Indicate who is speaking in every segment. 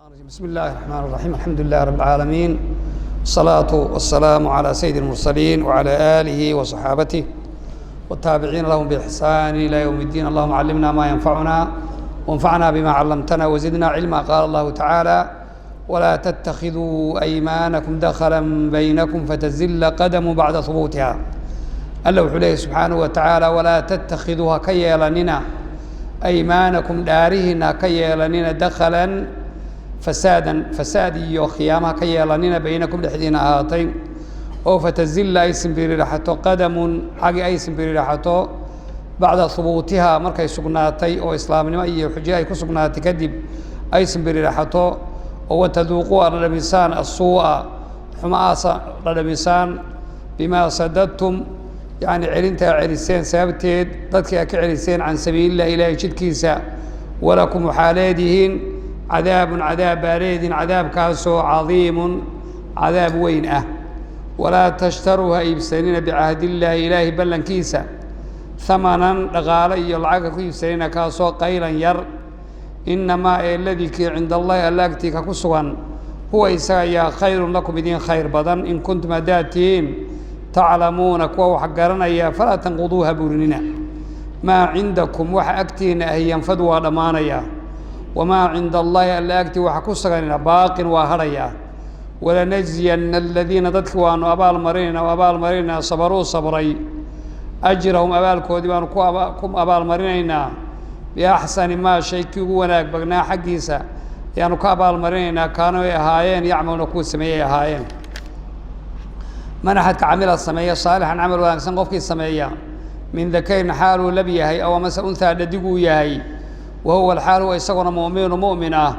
Speaker 1: بسم الله الرحمن الرحيم، الحمد لله رب العالمين، والصلاة والسلام على سيد المرسلين وعلى آله وصحابته والتابعين لهم بإحسان إلى يوم الدين. اللهم علمنا ما ينفعنا وانفعنا بما علمتنا وزدنا علما. قال الله تعالى: ولا تتخذوا أيمانكم دخلا بينكم فتزل قدم بعد ثبوتها. Alla wuxuu leeyahy subxaanahu wa tacaala: walaa tattakhiduu, ha ka yeelanina, aymaanakum, dhaarihiina ha ka yeelanina, dakhalan, fasaadan, fasaad iyo khiyaamo ha ka yeelanina, baynakum, dhexdiina ahaatay, oo fatazilla, ay simbiririxato, qadamun, cagi ay simbiririxato, bacda hubuutihaa, markay sugnaatay oo islaamnimo iyo xujo ay ku sugnaatay kadib ay simbiririxato, oo wataduuquu, aad dhadhamisaan, assuu'a, xumaasa dhadhamisaan, bimaa sadadtum, yacni celintaa celiseen sababteed, dadkii aad ka celiseen, can sabiililah, ilaahay jidkiisa. Walakum, waxaa leedihiin, cadaabun, cadaab baa leedihiin, cadaabkaasoo cadiimun, cadaab weyn ah. Walaa tashtaruu, ha iibsanina, bicahdillaahi, ilaahay ballankiisa, hamanan, dhaqaalo iyo lacag ha ku iibsanina, kaasoo qaylan yar. Innamaa ee ladii kii cinda allahi, alla agtii ka ku sugan, huwa isaga ayaa khayrun lakum, idiin khayr badan, in kuntum, haddaad tihiin, taclamuuna, kuwa wax garanaya. Falaa tanquduuha, burinina. Maa cindakum, waxa agtiinna ahi, yanfadu, waa dhammaanayaa. Wamaa cinda allaahi, alla agtii waxa ku suganina, baaqin, waa hadhayaa. Walanajziyanna aladiina, dadki waanu abaal marinayna oo abaal marinaynaa, sabaruu, sabray, ajrahum, abaalkoodii baanu ku abaal marinaynaa, biaxsani maa, shay kii ugu wanaag bagnaa xaggiisa ayaanu ka abaal marinaynaa, kaanu, ay ahaayeen, yacmaluuna, kuwa sameeyey ay ahaayeen. Man axadka camila, sameeya, saalixan, camal wanaagsan qofkii sameeya, min dakarin, xaaluu lab yahay, aw amase unhaa, dhadiguu yahay, wa huwa alxaal huwa isaguna mu'minu, mu'min ah,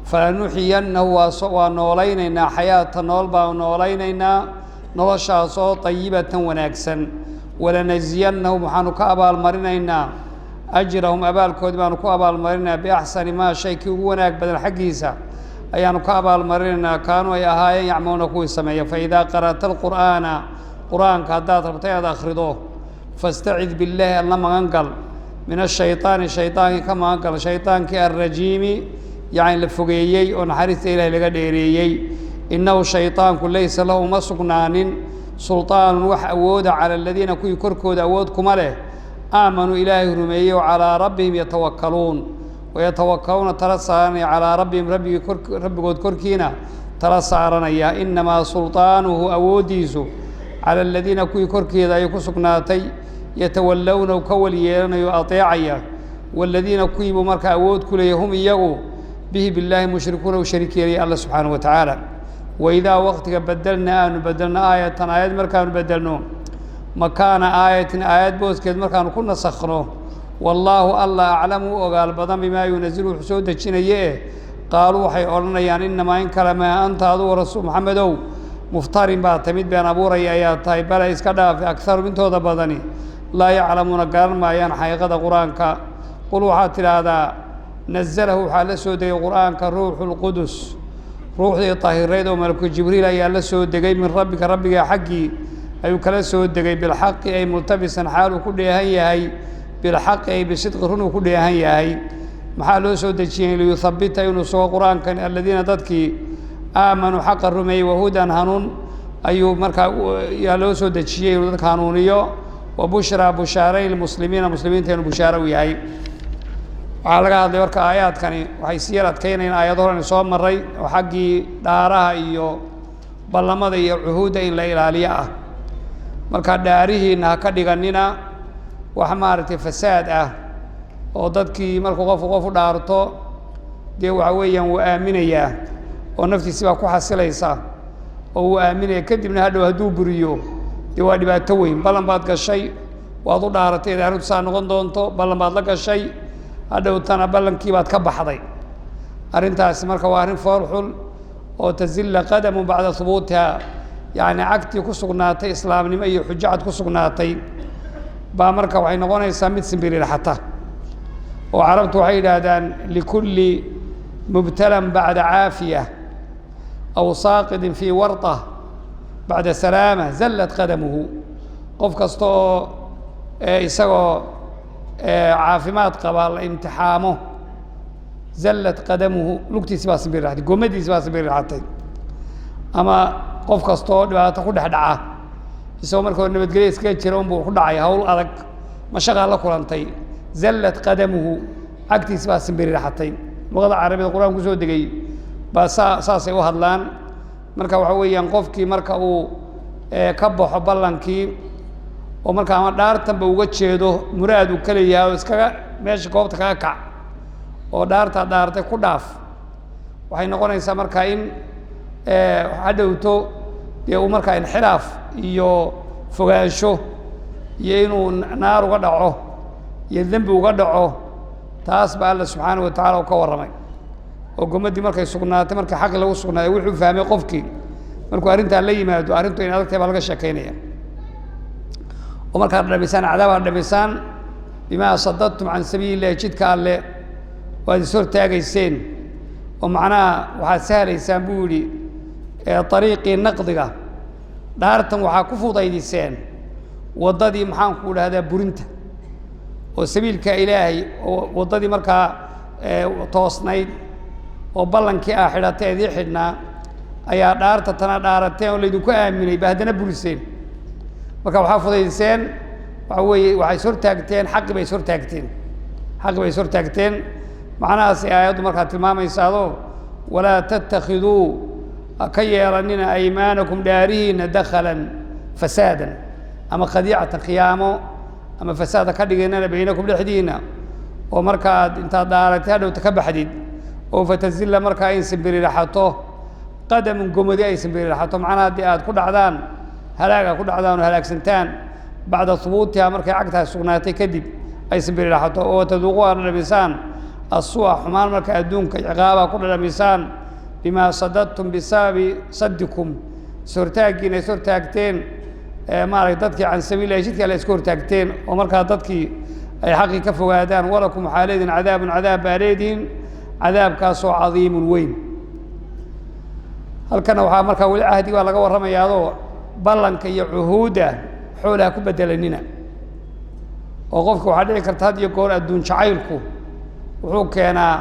Speaker 1: falanuxiyannahu, waa noolaynaynaa, xayaata, nool baanu noolaynaynaa, noloshaasoo tayibatan, wanaagsan. Walanajziyannahum, waxaanu ka abaalmarinaynaa, ajrahum, abaalkoodii baanu ku abaalmarinaynaa, biaxsani maa, shay kii ugu wanaag badan xaggiisa ayaanu ka abaalmarinaynaa, kaanuu, ay ahaayeen, yacmaluuna, kuwii sameeya. Faidaa qara'ta alqur'aana, qur'aanka haddaad rabto inaad akhrido, fastacid billaahi, alla magan gal, min ashayطaani, shayطaankii ka magan gal, shayطaankii alrajiimi, yacni la fogeeyey oo naxariista ilahay laga dheereeyey. Innahu shayطaanku laysa lahu, uma sugnaanin, sulطaanun, wax awooda, cala aladiina, kuwii korkooda awood kuma leh, aamanuu, ilaahay rumeeyey, oo calaa rabbihim yatawakkaluun, wayatawakkaluuna, tala saaranaya, calaa rabbihim, rabbigii kor, rabbigood korkiina tala saaranaya. Innamaa sulطaanuhu, awooddiisu, cala aladiina, kuwii korkeeda ayay ku sugnaatay, yatawallownahu, ka wali yeelanayo, ateecaya. Waaladiina, kuwiibuu markaa awood ku leeyay, hum iyagu bihi, billaahi, mushrikuuna, u shariik yeelaya alla subxaanahu wa tacaala. Waidaa waqtiga bedelna, aanu bedelno, aayatan, aayad markaanu bedelno, makaana aayatin, aayad booskeed markaanu ku nasakhno, wallaahu, alla, aclamu, u ogaal badan, bimaa yunazilu, wuxuu soo dejinaye eh, qaaluu, waxay odhanayaan: innamaa, in kale maa, anta, adugu, rasuul Maxamedow, muftarin baa tay, mid been abuuraya ayaa tahay. Bale, iska dhaafi, akharu, intooda badani, laa yaclamuuna, garan maayaan xaqiiqada qur-aanka. Qul, waxaad tidhaahdaa: nazalahu, waxaa la soo degay qur-aanka, ruuxu lqudus, ruuxdii tahirayd oo malaku Jibriil ayaa la soo degay, min rabbika, rabbiga xaggii ayuu kala soo degay, bilxaqi, ay multabisan, xaaluu ku dheehan yahay, bilxaqi, ay bisidqi, runuu ku dheehan yahay. Maxaa loo soo dejiyey? Liyuthabita, inuu sugo qur-aankan, aladiina, dadkii, aamanuu, xaqa rumeeyey, wahudan, hanuun ayuu markaa yaa loo soo dejiyey, inuu dadka hanuuniyo, wa bushraa, bushaarayn, lmuslimiina, muslimiinta inuu bushaaro u yahay. Waxaa laga hadlay marka aayaadkani waxay sii yar adkeynayaan aayado horena soo maray, oo xaggii dhaaraha iyo ballamada iyo cuhuudda in la ilaaliyo ah. Marka dhaarihiina ha ka dhiganina wax maaragtay fasaad ah, oo dadkii markuu qofku qof u dhaarto, dee waxa weeyaan wuu aaminayaa oo naftiisi baa ku xasilaysa oo wuu aaminaya, kadibna hadhow hadduu buriyo, dee waa dhibaato weyn. Ballan baad gashay, waad u dhaaratay inay arrintu saa noqon doonto, ballan baad la gashay, hadhowtana ballankii baad ka baxday. Arrintaasi marka waa arrin foolxul oo tazilla qadamu bacda hubuutiha, yacni cagtii ku sugnaatay islaamnimo iyo xujacad ku sugnaatay baa marka waxay noqonaysaa mid simbirirxata. Oo carabtu waxay yidhaahdaan: likulli mubtalan bacda caafiya aw saaqidin fii warطa bacda salaama zallat qadamuhu. Qof kasta oo isagoo caafimaad qaba la imtixaamo. Zallat qadamuhu, lugtiisi baa simbiriraxatay, gomadiisi baa simbiriraxatay. Ama qof kastoo dhibaato ku dhex dhaca, isagoo marka hore nabadgelya iskaga jira unbuu ku dhacay hawl adag, mashaqaa la kulantay. Zallat qadamuhu, cagtiisi baa simbiriraxatay. Luqada carabida Qur-aan kusoo degay baa saa saasay u hadlaan. Marka waxa weeyaan qofkii marka uu ka baxo ballankii, oo marka ama dhaartanba uga jeedo muraad uu ka leeyahay oo iskaga meesha goobta kaga kac oo dhaartaa dhaartay ku dhaaf, waxay noqonaysaa marka in hadhowto dee uu markaa inxiraaf iyo fogaansho iyo inuu naar uga dhaco iyo dembi uga dhaco. Taas baa Alla subxaanahu wa tacala u ka warramay. Oo gomaddii markay sugnaatay, markii xaqi lagu sugnaaday, wuxuu fahmay qofkii markuu arrintaa la yimaado arrintu in adagtahay baa laga sheekaynaya. Oo markaad dhamisaan cadaab aad dhamisaan, bimaa sadadtum can sabiili illahi, jidka Alle waad is hortaagayseen, oo macnaha waxaad sahlaysaan buu yidhi ariiqii naqdiga. Dhaartan waxaa ku fudaydiseen waddadii, maxaan ku dhahdaa, burinta oo sabiilka Ilaahay, oo waddadii markaa toosnayd oo ballankii ah xidhatay idii xidhnaa ayaa dhaarta tana dhaarateen oo laydinku aaminay ba haddana buriseen. Marka waxaa fudaydiseen, waxa weeye, waxay is hortaagteen xaqi bay is hortaagteen, xaqi bay is hortaagteen. Macnahaasay aayaddu markaa tilmaamaysaado. Walaa tattakhiduu, ha ka yeelanina, aymaanakum, dhaarihiina, dakhalan fasaadan ama khadiicatan, khiyaamo ama fasaad ha ka dhiginana baynakum, dhexdiina, oo markaad intaad dhaaratay hadhowta ka baxdid, oo fatazilla, markaa in simbirirxato, qadamun, gomadi ay simbirirxato. Macnaha haddii aad ku dhacdaan halaaga ku dhacdaan oo halaagsantaan, bacda hubuutiha, markay cagtaas sugnaatay kadib ay simbirirxato, oo taduuqu, aad dhadhamisaan, assu'a, xumaan, marka adduunka ciqaabaa ku dhadhamisaan, bimaa sadadtum, bisababi sadikum, ishortaaggiina is hortaagteen maaragta dadkii, can sabiililahi, jidka alle isku hortaagteen, oo markaa dadkii ay xaqii ka fogaadaan. Walakum, waxaa leedihin, cadaabun, cadaab baa leedihin, cadaabkaasoo cadiimun, weyn. Halkana waxaa markaa weli cahdi baa laga warramayaadoo ballanka iyo cuhuudda xoolaha ku bedelanina. Oo qofka waxaa dhici karta had iyo goor adduun jacaylku wuxuu keenaa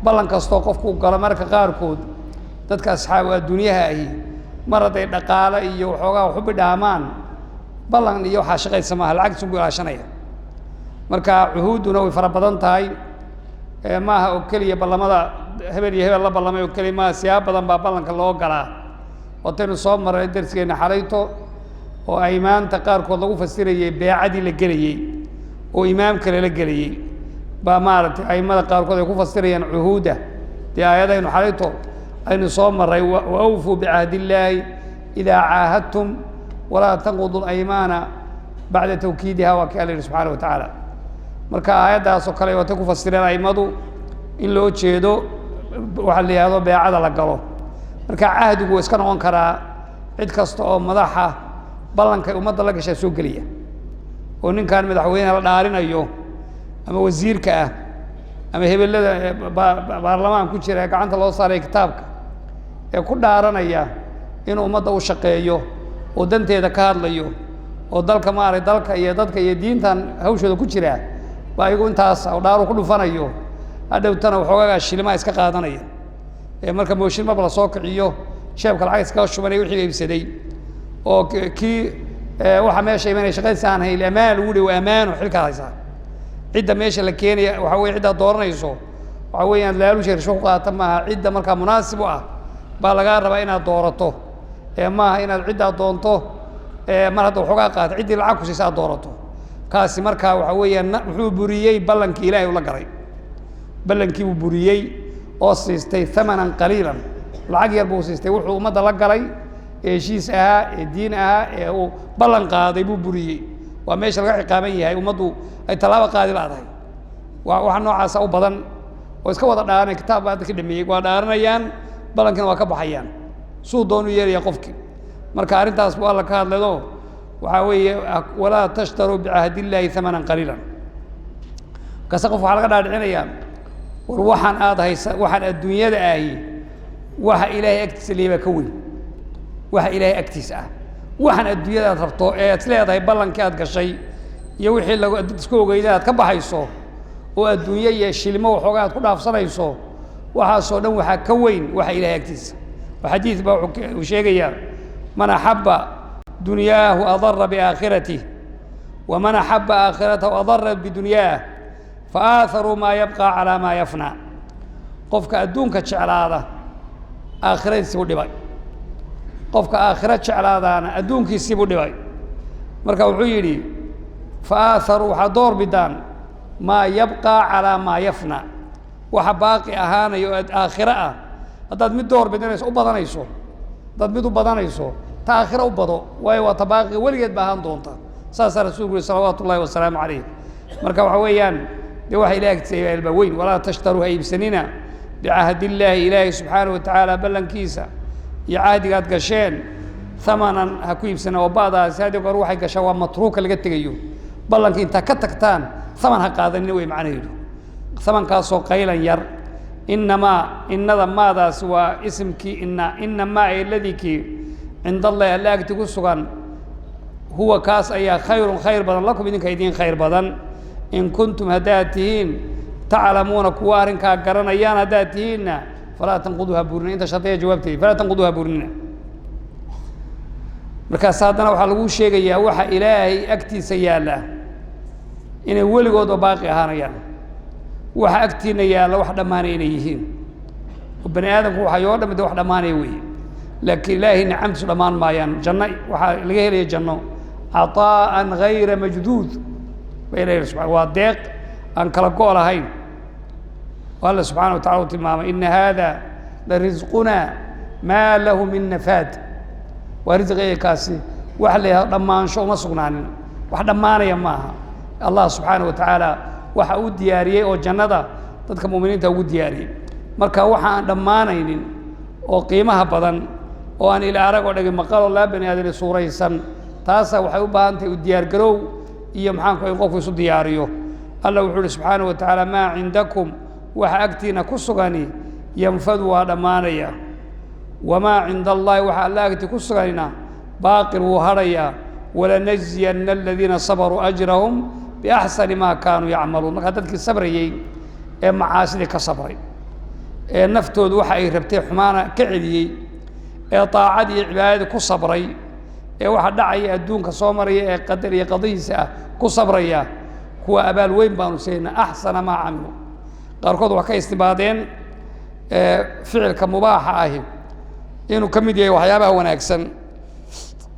Speaker 1: ballan kastoo qofku galo. Mararka qaarkood dadka asxaabu adduunyaha ahi mar hadday dhaqaale iyo waxoogaa waxu bidhaamaan, ballan iyo waxaa shaqaysa maaha, lacagtiisu buu ilaashanaya. Marka cuhuudduna way fara badan tahay, maaha oo keliya ballamada hebel iyo hebel la ballamay oo keliya maaha, siyaab badan baa ballanka loo galaa. Wataynu soo marray darsigeenna xalayto oo aymaanta qaarkood lagu fasirayey beecadii la gelayey oo imaamka lala gelayey baa maaragtay aimada qaarkood ay ku fasirayaan cuhuudda. Dee aayadaynu xalayto aynu soo marray, wa awfuu bicahdi illaahi idaa caahadtum walaa tanqudu alaymaana bacda tawkiidiha, waa kii Alla yihi subxaana wa tacaala. Marka aayaddaas oo kale watay ku fasireen aimadu in loo jeedo waxaa la yihahdo beecada la galo. Marka cahdigu waa iska noqon karaa cid kasta oo madaxa ballankay ummadda la gashaa soo gelaya, oo ninkan madaxweyneha la dhaarinayo ama wasiirka ah ama hebelada baarlamaan ku jira ee gacanta loo saaraya kitaabka ee ku dhaaranaya inuu ummadda u shaqeeyo oo danteeda ka hadlayo oo dalka maarag dalka iyo dadka iyo diintan hawshooda ku jiraa, baa iyagu intaas oo dhaaru ku dhufanayo, hadhowtana waxoogaagaa shilimaa iska qaadanaya ee marka mooshin marba lasoo kiciyo jeebka lacag iskaga shubanaya wixii iibsaday, oo kii waxa meesha imanaya shaqadiisa aan hayn, ammaana lagu dhihi, waa ammaano xilkaad haysaa. Cidda meesha la keenaya waxa weye ciddaad dooranayso, waxa weeyaan laalusha risho ku qaata maaha, cidda markaa munaasib u ah baa lagaa rabaa inaad doorato, ee maaha inaad ciddaad doonto mar hadda waxoogaa qaata ciddii lacag ku siisa aad doorato. Kaasi markaa waxa weeyaan wuxuu buriyey ballankii Ilaahay ula galay, ballankii buu buriyey oo siistay thamanan qaliilan, lacag yar buu siistay. Wuxuu ummadda la galay ee heshiis ahaa ee diin ahaa ee uu ballan qaaday buu buriyey. Waa meesha laga ciqaaban yahay, ummaddu ay tallaabo qaadi laadahay. Waa waxa noocaasa u badan oo iska wada dhaaranay, kitaab baa hadda ka dhameeyey, waa dhaaranayaan, ballankina waa ka baxayaan, suu doonu yeelaya qofkii. Marka arrintaas buu Alla ka hadlaydo, waxaa weeye walaa tashtaruu bicahdi illaahi hamanan qaliilan. Markaase qof waxaa laga dhaadhicinayaa, war waxaan aada haysa, waxaan adduunyada ahi, waxa Ilaahay agtiisa leeyahy baa ka weyn, waxa Ilaahay agtiisa ah. Waxaan adduunyada aad rabto ee aad is leedahay ballankii aad gashay iyo wixii lagu dad isku ogeyday aad ka baxayso oo adduunye iyo shilmo waxoogaa aad ku dhaafsanayso, Waxaasoo dhan waxaa ka weyn waxa Ilahay agtiisa. Xadiid baa uu sheegayaa: man axabba dunyaahu adara biaakhiratih, waman axabba aakhiratahu adara bidunyaah, faaaharuu maa yabqى calaa maa yafnaa. Qofka adduunka jeclaada aakhiradiisii buu dhibay, qofka aakhiro jeclaadaana adduunkiisii buu dhibay. Marka wuxuu yidhi: faaaharuu, waxaad door bidaan maa yabqى calaa maa yafnaa, waxa baaqi ahaanaya oo aakhiro ah. Haddaad mid door bidinayso u badanayso, haddaad mid u badanayso, ta aakhiro u bado, waayo waa ta baaqiga, weligeed ba ahaan doonta. Saasaa Rasuulku yihi salawaatu ullahi wasalaamu calayh. Marka waxa weeyaan dee waxa Ilahi agtiisa baa weyn. Walaa tashtaruu, ha iibsanina, bicahdi illaahi, Ilaahi subxaana wa tacaala ballankiisa iyo cahdigaad gasheen, hamanan ha ku iibsanina. Oo ba'daasi had goor waxay gashaa waa matruuka laga tegayo. Ballankii intaa ka tagtaan haman ha qaadanina wey macnaheedu, hamankaasoo qaylan yar. Inamaa innada maadaasi waa isimkii ina. Inamaa ay ladikii cinda allahi, Alla agti ku sugan, huwa kaas ayaa khayrun khayr badan, lakum idinka idiin khayr badan, in kuntum haddaad tihiin taclamuuna, kuwa arrinkaa garanayaan haddaad tihiinna. Falaa tanquduuha burinina, inta shardiya jawaabteedi, falaa tanquduuha burinina. Markaas haddana waxaa lagu sheegayaa waxa Ilaahay agtiisa yaalla inay weligoodba baaqi ahaanayaan, waxa agtiina yaalla wax dhammaanaya inay yihiin. Oo bani aadamku waxay oo dham de wax dhammaanaya weeye, laakiin Ilaahay nicamtiisu dhammaan maayaan. Janno waxaa laga helaya janno caطaa'an gayra majduud ba Ilahi subaa, waa deeq aan kala go' lahayn. Oo Alla subxaana wa tacala u tilmaamay: ina hada la risquna maa lahu min nafaad. Waa risqiga kaasi, waxa la yidhahdo dhammaansho uma sugnaanin, wax dhammaanaya maaha. Allah subxaana wa tacaala waxa uu diyaariyey oo jannada dadka muminiinta ugu diyaariyey, marka waxa aan dhammaanaynin oo qiimaha badan oo aan ila arag oo dhagi maqaloo laa bani aadani suuraysan, taasaa waxay u baahan tahay u diyaargarow iyo maxaanku in qofku isu diyaariyo. Alla wuxuu uhi subxaana wa tacaala: maa cindakum, waxa agtiina ku sugani, yanfadu, waa dhammaanaya, wamaa cinda allahi, waxa Alla agti ku suganina, baaqin, wuu hadhayaa. Walanajziyana aladiina sabaruu ajrahum biaxsani maa kaanuu yacmaluun. Markaa dadkii sabrayey ee macaasidii ka sabray, ee naftoodu waxa ay rabtay xumaana ka celiyey, ee daacadii iyo cibaadadii ku sabray, ee waxa dhacaya adduunka soo maraya ee qadar iyo qadihiisa ah ku sabraya, kuwa abaal weyn baanu siinayna, axsana maa camiluu. Qaarkood wax ka istibaadeen ficilka mubaaxa ahi inuu ka mid yahay waxyaabaha wanaagsan,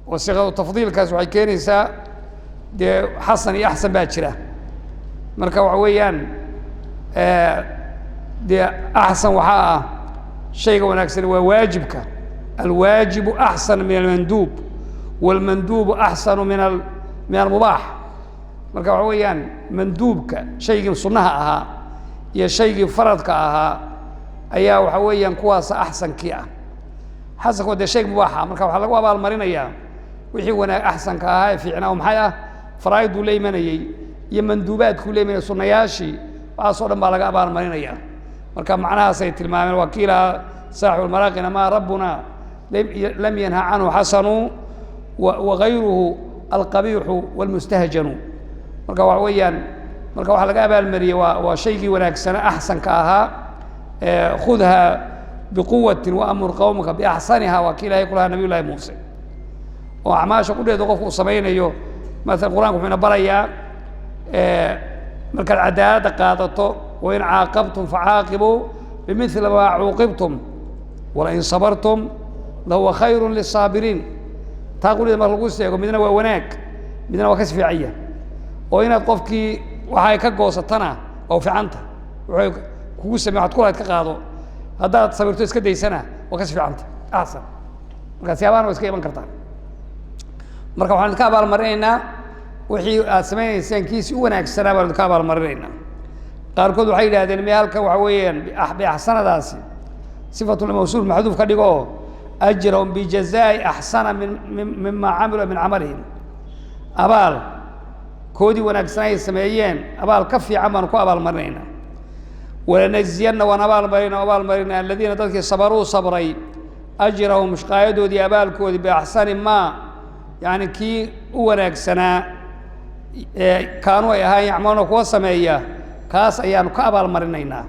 Speaker 1: oo siiqadu tafdiilkaas waxay keenaysaa dee xasan iyo axsan baa jira. Marka waxa weeyaan dee axsan waxaa ah shayga wanaagsan waa waajibka. Alwaajibu axsan min almanduub, wاlmanduubu axsanu min almubaax. Marka waxa weeyaan manduubka, shaygii sunnaha ahaa iyo shaygii faradka ahaa, ayaa waxa weeyaan kuwaasa axsankii ah. Xasanku waa dee shayg mubaaxa. Marka waxaa lagu abaalmarinayaa wixii wanaag axsanka ahaa ee fiicnaa, oo maxay ah? Faraaiduu la imanayey iyo manduubaadkuu la imanayay, sunayaashii, waxaasoo dhan baa laga abaalmarinaya. Marka macnahaasay tilmaameen. Waa kii lahaa saaxibu lmaraaqina: maa rabbuna lam yanha canhu xasanu, wagayruhu alqabiixu wاlmustahjanu. Marka waxa weeyaan, marka waxaa laga abaalmariyey waa shaygii wanaagsana, axsanka ahaa. Khudha biquwati waamur qawmaka biaxsaniha, waa kii Ilahay ku lahaa Nabiy Llahi Muuse. Oo acmaasha qudheedu qofku uu samaynayo, maala Qur'anku wuxuu ina barayaa markaad cadaaladda qaadato: wain caaqabtum facaaqibuu bimili maa cuuqibtum, walain sabartum lahuwa khayru lisaabiriin. Taa qudheeda marka lagu seego, midna waa wanaag, midna waa kasi fiicanya. Oo inaad qofkii waxa ay ka goosatana waa fiicanta, waxay kugu samey waxad kulahayd ka qaado, haddaad sabirto iska daysana waa kasi fiicanta, axsan. Marka siyaabahan waa iska iman kartaa. Marka waxaan idinka abaalmarinaynaa wixii aad samaynayseen kiisi u wanaagsanaa baan idinka abaalmarinaynaa. Qaarkood waxay yidhahdeen me halkan waxa weeyaan biaxsanadaasi sifatulmawsuul maxduuf ka dhigo, oo ajrahum bijazaa'i axsana min mima camiluu min camalihim, abaal koodii wanaagsan ay sameeyeen abaal ka fiican baanu ku abaalmarinaynaa. Walanajziyanna, waan abaalmarina, abaalmarina, aladiina dadkii sabaruu sabray, ajrahum mushqaayadoodii abaalkoodii, biaxsani maa, yani kii u wanaagsanaa kaanuu ay ahaan yacmaluuna, kuwa sameeya, kaas ayaanu ka abaalmarinaynaa.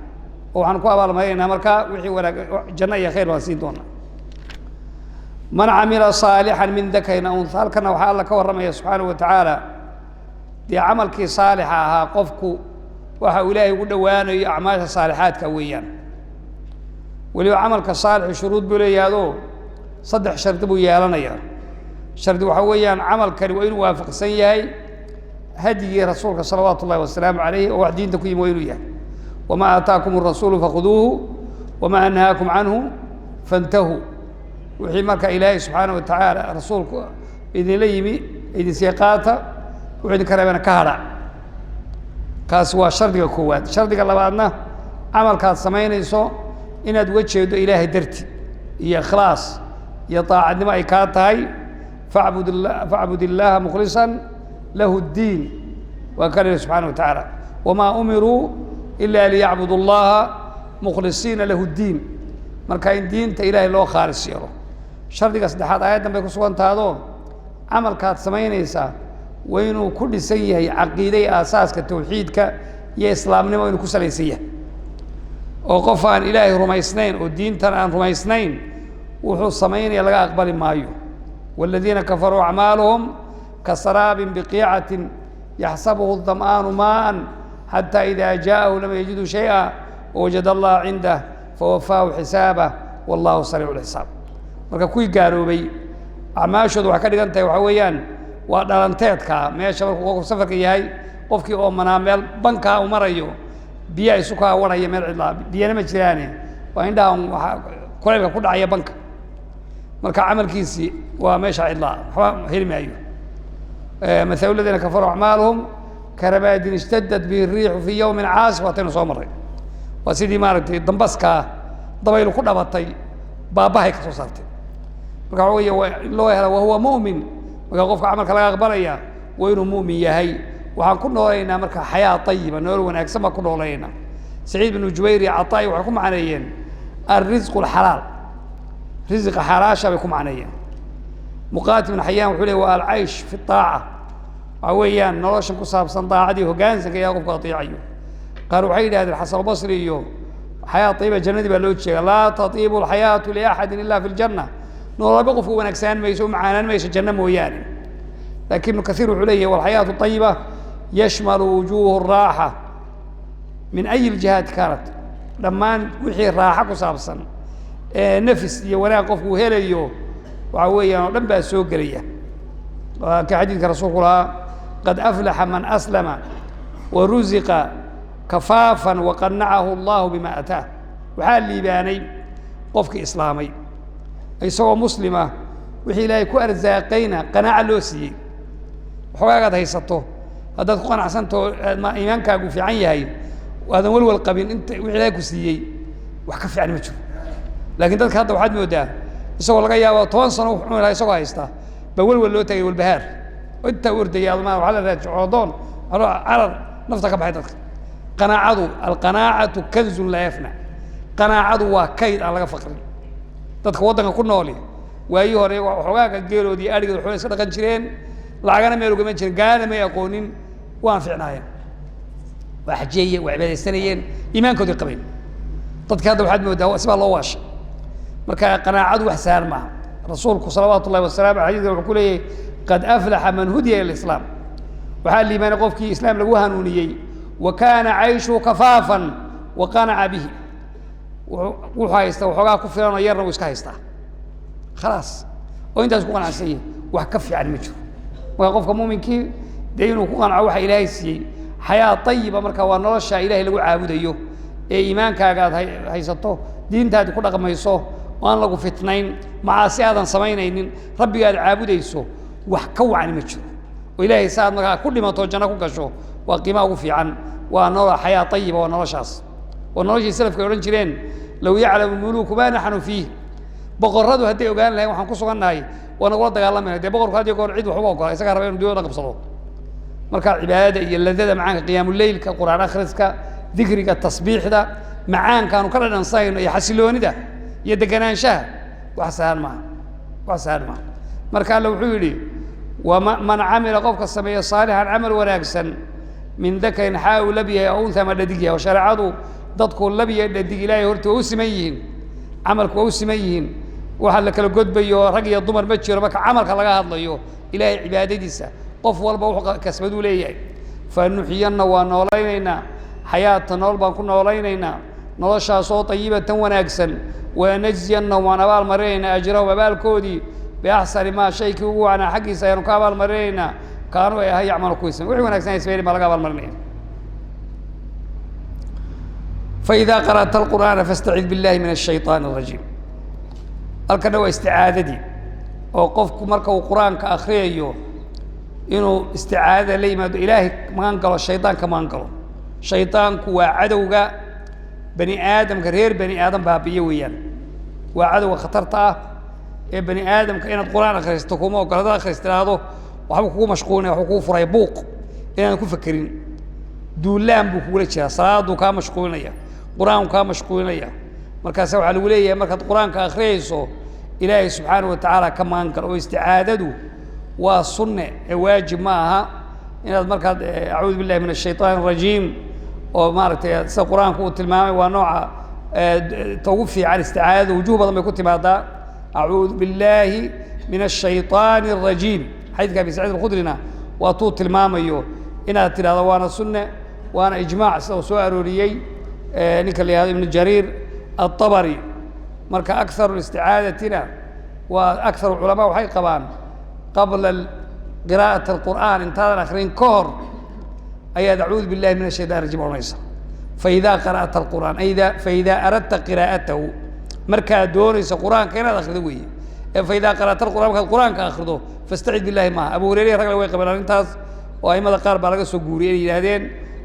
Speaker 1: Oo waxaan ku abaalmarinaynaa markaa wixii wanaag, janno iyo khayr baan siin doonaa. Man camila saalixan min dakarin aw unha. Halkana waxaa Alla ka warramaya subxaanahu wa tacaala dee camalkii saalixa ahaa. Qofku waxa uu Ilaahay ugu dhowaanayo acmaasha saalixaadka weeyaan. Weliba camalka saalixu shuruud buu leeyahaadoo saddex shardi buu yeelanayaa. Shardi waxaa weeyaan camalkani waa inuu waafaqsan yahay hadyigii rasuulka salawaatu ullahi wasalaamu calayh, oo wax diinta ku yimi waa inuu yahay. Wamaa aataakum arasuulu fakhuduuhu wamaa nahaakum canhu fantahuu. Wixii marka Ilaahay subxaana wa tacaala rasuulku idinla yimi idinsii qaata, wuxuu idinka reebana ka hadha. Kaasi waa shardiga koowaad. Shardiga labaadna, camalkaad samaynayso inaad uga jeedo Ilaahay darti iyo ikhlaas iyo daacadnimo ay kaa tahay. Facbud facbud illaaha mukhlisan lahu ddiin, waa kan ilahi subxana wa tacaala: wamaa umiruu ila liyacbudu allaha mukhlisiina lahu ddiin. Marka in diinta Ilaahay loo khaalis yeelo. Shardiga saddexaad aayaddan bay ku sugan tahadoo camalkaad samaynaysaa waa inuu ku dhisan yahay caqiiday, aasaaska tawxiidka iyo islaamnimo inuu ku salaysan yahay. Oo qof aan Ilaahay rumaysnayn oo diintan aan rumaysnayn wuxuu samaynaya laga aqbali maayo. Waaladiina kafaruu acmaaluhum kasaraabin biqiicatin yaxsabuhu dam'aanu maa'an xataa idaa jaa'ahu lam yajiduu shay'a wawajada allaha cindah fawafaahu xisaabah wallahu sariicu lxisaab. Marka kuwii gaaloobay acmaashooda waxay ka dhigan tahay waxaa weeyaan waa dhalanteedkaa meesha markuu qofku safarka yahay, qofkii oo manaa meel bankaa u marayo, biyaa isu kaa warhaya, meel cidlaa biyana ma jiraane, waa indhaha waa kulaylka ku dhacaya banka. Marka camalkiisii waa meesha cidlaa, waxba heli maayo. Mathalu ladiina kafaruu acmaaluhum karamaadin ishtadat bihi riixu fii yawmin caasif. Waataynu soo marray, waa sidii maaragtay dambaskaa dabaylu ku dhabatay, baabahay ka soo saartay. Marka waxa weya waa in loo hela wahuwa mu'min. Marka qofka camalka laga aqbalaya waa inuu mu'min yahay. Waxaan ku noolaynaa marka xayaa ayiba, nolol wanaagsan baan ku noolaynaa. Saciid binu Jubayr iyo Caطaa'i waxay ku macneeyeen alrisqu alxalaal, risiqa xalaasha bay ku macneeyeen. Muqaatil bin Xayaan wuxuu ley waa alcaysh fi aaca, waxaa weeyaan noloshan ku saabsan daacadii hoggaansanka iyaa qofku atiicayo. Qaar waxay yidhahdeen Xasanulbasri iyo xayaa ayiba jannadii baa loo jeeda. Laa tatiibu alxayaatu liaxadin ila fi ljanna, nololba qofku wanaagsanaan mayso, u macaanaan mayso janno mooyaane. Lakin Ibnu Kaiir wuxuu leeyahy walxayaatu ayiba yashmalu wujuuhu raaxa min ay ljihaat kaanat, dhammaan wixii raaxa ku saabsan ee nafis iyo wanaag qofku helayo waxaa weeyaan oo dhan baa soo gelaya. Waa ka xadiidka rasuulku lahaa: qad aflaxa man aslama wa ruziqa kafaafan waqanacahu allahu bima ataah. Waxaa liibaanay qofkii islaamay isagoo muslima, wixii Ilaahay ku arsaaqayna qanaaca loo siiyey. Waxoogaagaad haysato haddaad ku qanacsantao iimaankaagu fiican yahay, aadan welwel qabin, inta wixi Ilahay ku siiyey wax ka fiican ma jiro. Laakiin dadka hadda waxaad moodaa isagoo laga yaabo 10 sano wuxuu cuni lahaa isagoo haysta baa welwel loo tagay, walbahaar intaa u ordaya, adma waxaa la raadsi coodoon carar nafta ka baxay dadka. Qanaacadu, alqanaacatu kanzun laa yafna, qanaacadu waa kayd aan laga faqrin. Dadka waddanka ku nooli waayii hore waxoogaaga geeloodi iyo adhigood waxoola iska dhaqan jireen, lacagana meel ugama jirin, gaalana may aqoonin, waan ficnaayeen, waa xajeeyeen, waa cibaadaysanayeen, iimaankoodii qabeen. Dadka hadda waxaad moodaa sibaa loo waashay. Marka qanaacadu wax sahlan maaha. Rasuulku salawaatu ullahi wasalamu alay xadidkan wuxuu ku leeyahy: qad aflaxa man hudiya ila islaam. Waxaa liibaanay qofkii islaam lagu hanuuniyey, wa kaana cayshuhu kafaafan wa qanaca bihi. Wuxuu haystaa waxoogaa ku filanoo yarna wuu iska haystaa, khalaas, oo intaas ku qanacsan yahi, wax ka fiican ma jiro. Marka qofka muuminkii dee inuu ku qanco waxa Ilaahay siiyey, xayaa ayiba. Marka waa nolosha Ilahay lagu caabudayo ee iimaankaaga aad haysato, diintaadi ku dhaqmayso, oo aan lagu fitnayn, macaasi aadan samaynaynin, rabbiga aad caabudayso, wax ka wacni ma jiro. Oo Ilahay si aad markaa ku dhimato janno ku gasho waa qiimaha ugu fiican. Waa nolol xayaa ayiba, waa noloshaas, oo noloshii salafka ay odhan jireen: low yaclamu muluuku maa naxnu fiih. Boqorradu hadday ogaan lahayn waxaan ku sugannahay waa nagula dagaalamayna. Dee boqorku had iyo goor cid wax uga ogola, isagaa raba inu dunyada qabsado. Marka cibaadada iyo ladada macaanka, qiyaamuleylka, qur'aan akhriska, dikriga, tasbiixda macaankaanu ka dhadhansanayno iyo xasiloonida iyo deganaanshaha, wax sahlan maaha, wax sahlan maaha. Marka Alla wuxuu yidhi: wama man camila, qofka sameeya saalixan, camal wanaagsan, min dakarin xaa uu lab yahay aw unha ama dhadig yahay. Oo shareecadu Dadku lab iyo dhadig Ilaahay horta waa u siman yihiin, camalku waa u siman yihiin, waxa la kala godbayo rag iyo dumar ma jiro. Marka camalka laga hadlayo Ilaahay cibaadadiisa, qof walba wuxuu kasbaduu leeyahay. Fanuxiyanna waa noolaynaynaa, xayaata nolol baan ku noolaynaynaa, noloshaasoo tayibatan wanaagsan. Wanajziyanna waan abaal marinaynaa ajrahum abaalkoodii biaxsani maa shaykii ugu wacnaa xaggiisa ayaanu ka abaal marinaynaa kaanuu ay ahay yacmalu kuwii samey, wixii wanagsan ay sameeyeen baa laga abaal marinaya. Faida qara'ta alqur'aana fastacid billahi min ashayطaan الrajiim. Halkana waa isticaadadii, oo qofku marka uu qur-aanka akriyayo inuu isticaadada la yimaado, Ilaahay magan galo, shaydaanka magan galo. Shaydaanku waa cadowga bani aadamka, reer bani aadam baabiyo weeyaan. Waa cadowga khatarta ah ee bani aadamka. Inaad qur-aan akhristo kuma ogola. Hadaad akhris tiraahdo waxbuu kugu mashquulinaya, waxbuu kugu furay buuq inaadan ku fekerin. Duulaan buu kugula jiraa, salaaduu kaa mashquulinaya, qur-aanku kaa mashquulinaya. Markaasa waxaa lagu leeyahay markaad qur-aanka akhriyayso Ilaahay subxaana wa tacaala ka magan galo. Oo isticaadadu waa sunne ee waajib ma aha inaad markaad acuudu billahi min ashayطaan arajiim oo maaragtay sida qur-aanku uu tilmaamay waa nooca ta ugu fiican. Isticaadadu wujuh badan bay ku timaadaa. Acuudu billahi min ashayطaani الrajiim, xadiidka Abi Saciid alkhudrina waa tuu tilmaamayo inaad tidhahdo, waana sunne, waana ijmaac sida uu soo arooriyey ninka la yihahdo Ibnu Jariir aلطabari. Marka akharu isticaadatina waa akharu culamaa waxay qabaan qabla qiraa'ati alqur'aan, intaadan akrin ka hor ayaad acuudu billahi min ashaytan rajim odhanaysa. Faida qara'ta alqur'aan, faida aradta qiraa'atahu, markaad doonayso qur'aanka inaad akrido weeye. Ee faida qara'ta alqur'an, markaad qur'aanka akrido fastacid billahi maaha. Abu Hurayre ragle way qabeen arrintaas, oo aimada qaar baa laga soo guuriyey inay yidhahdeen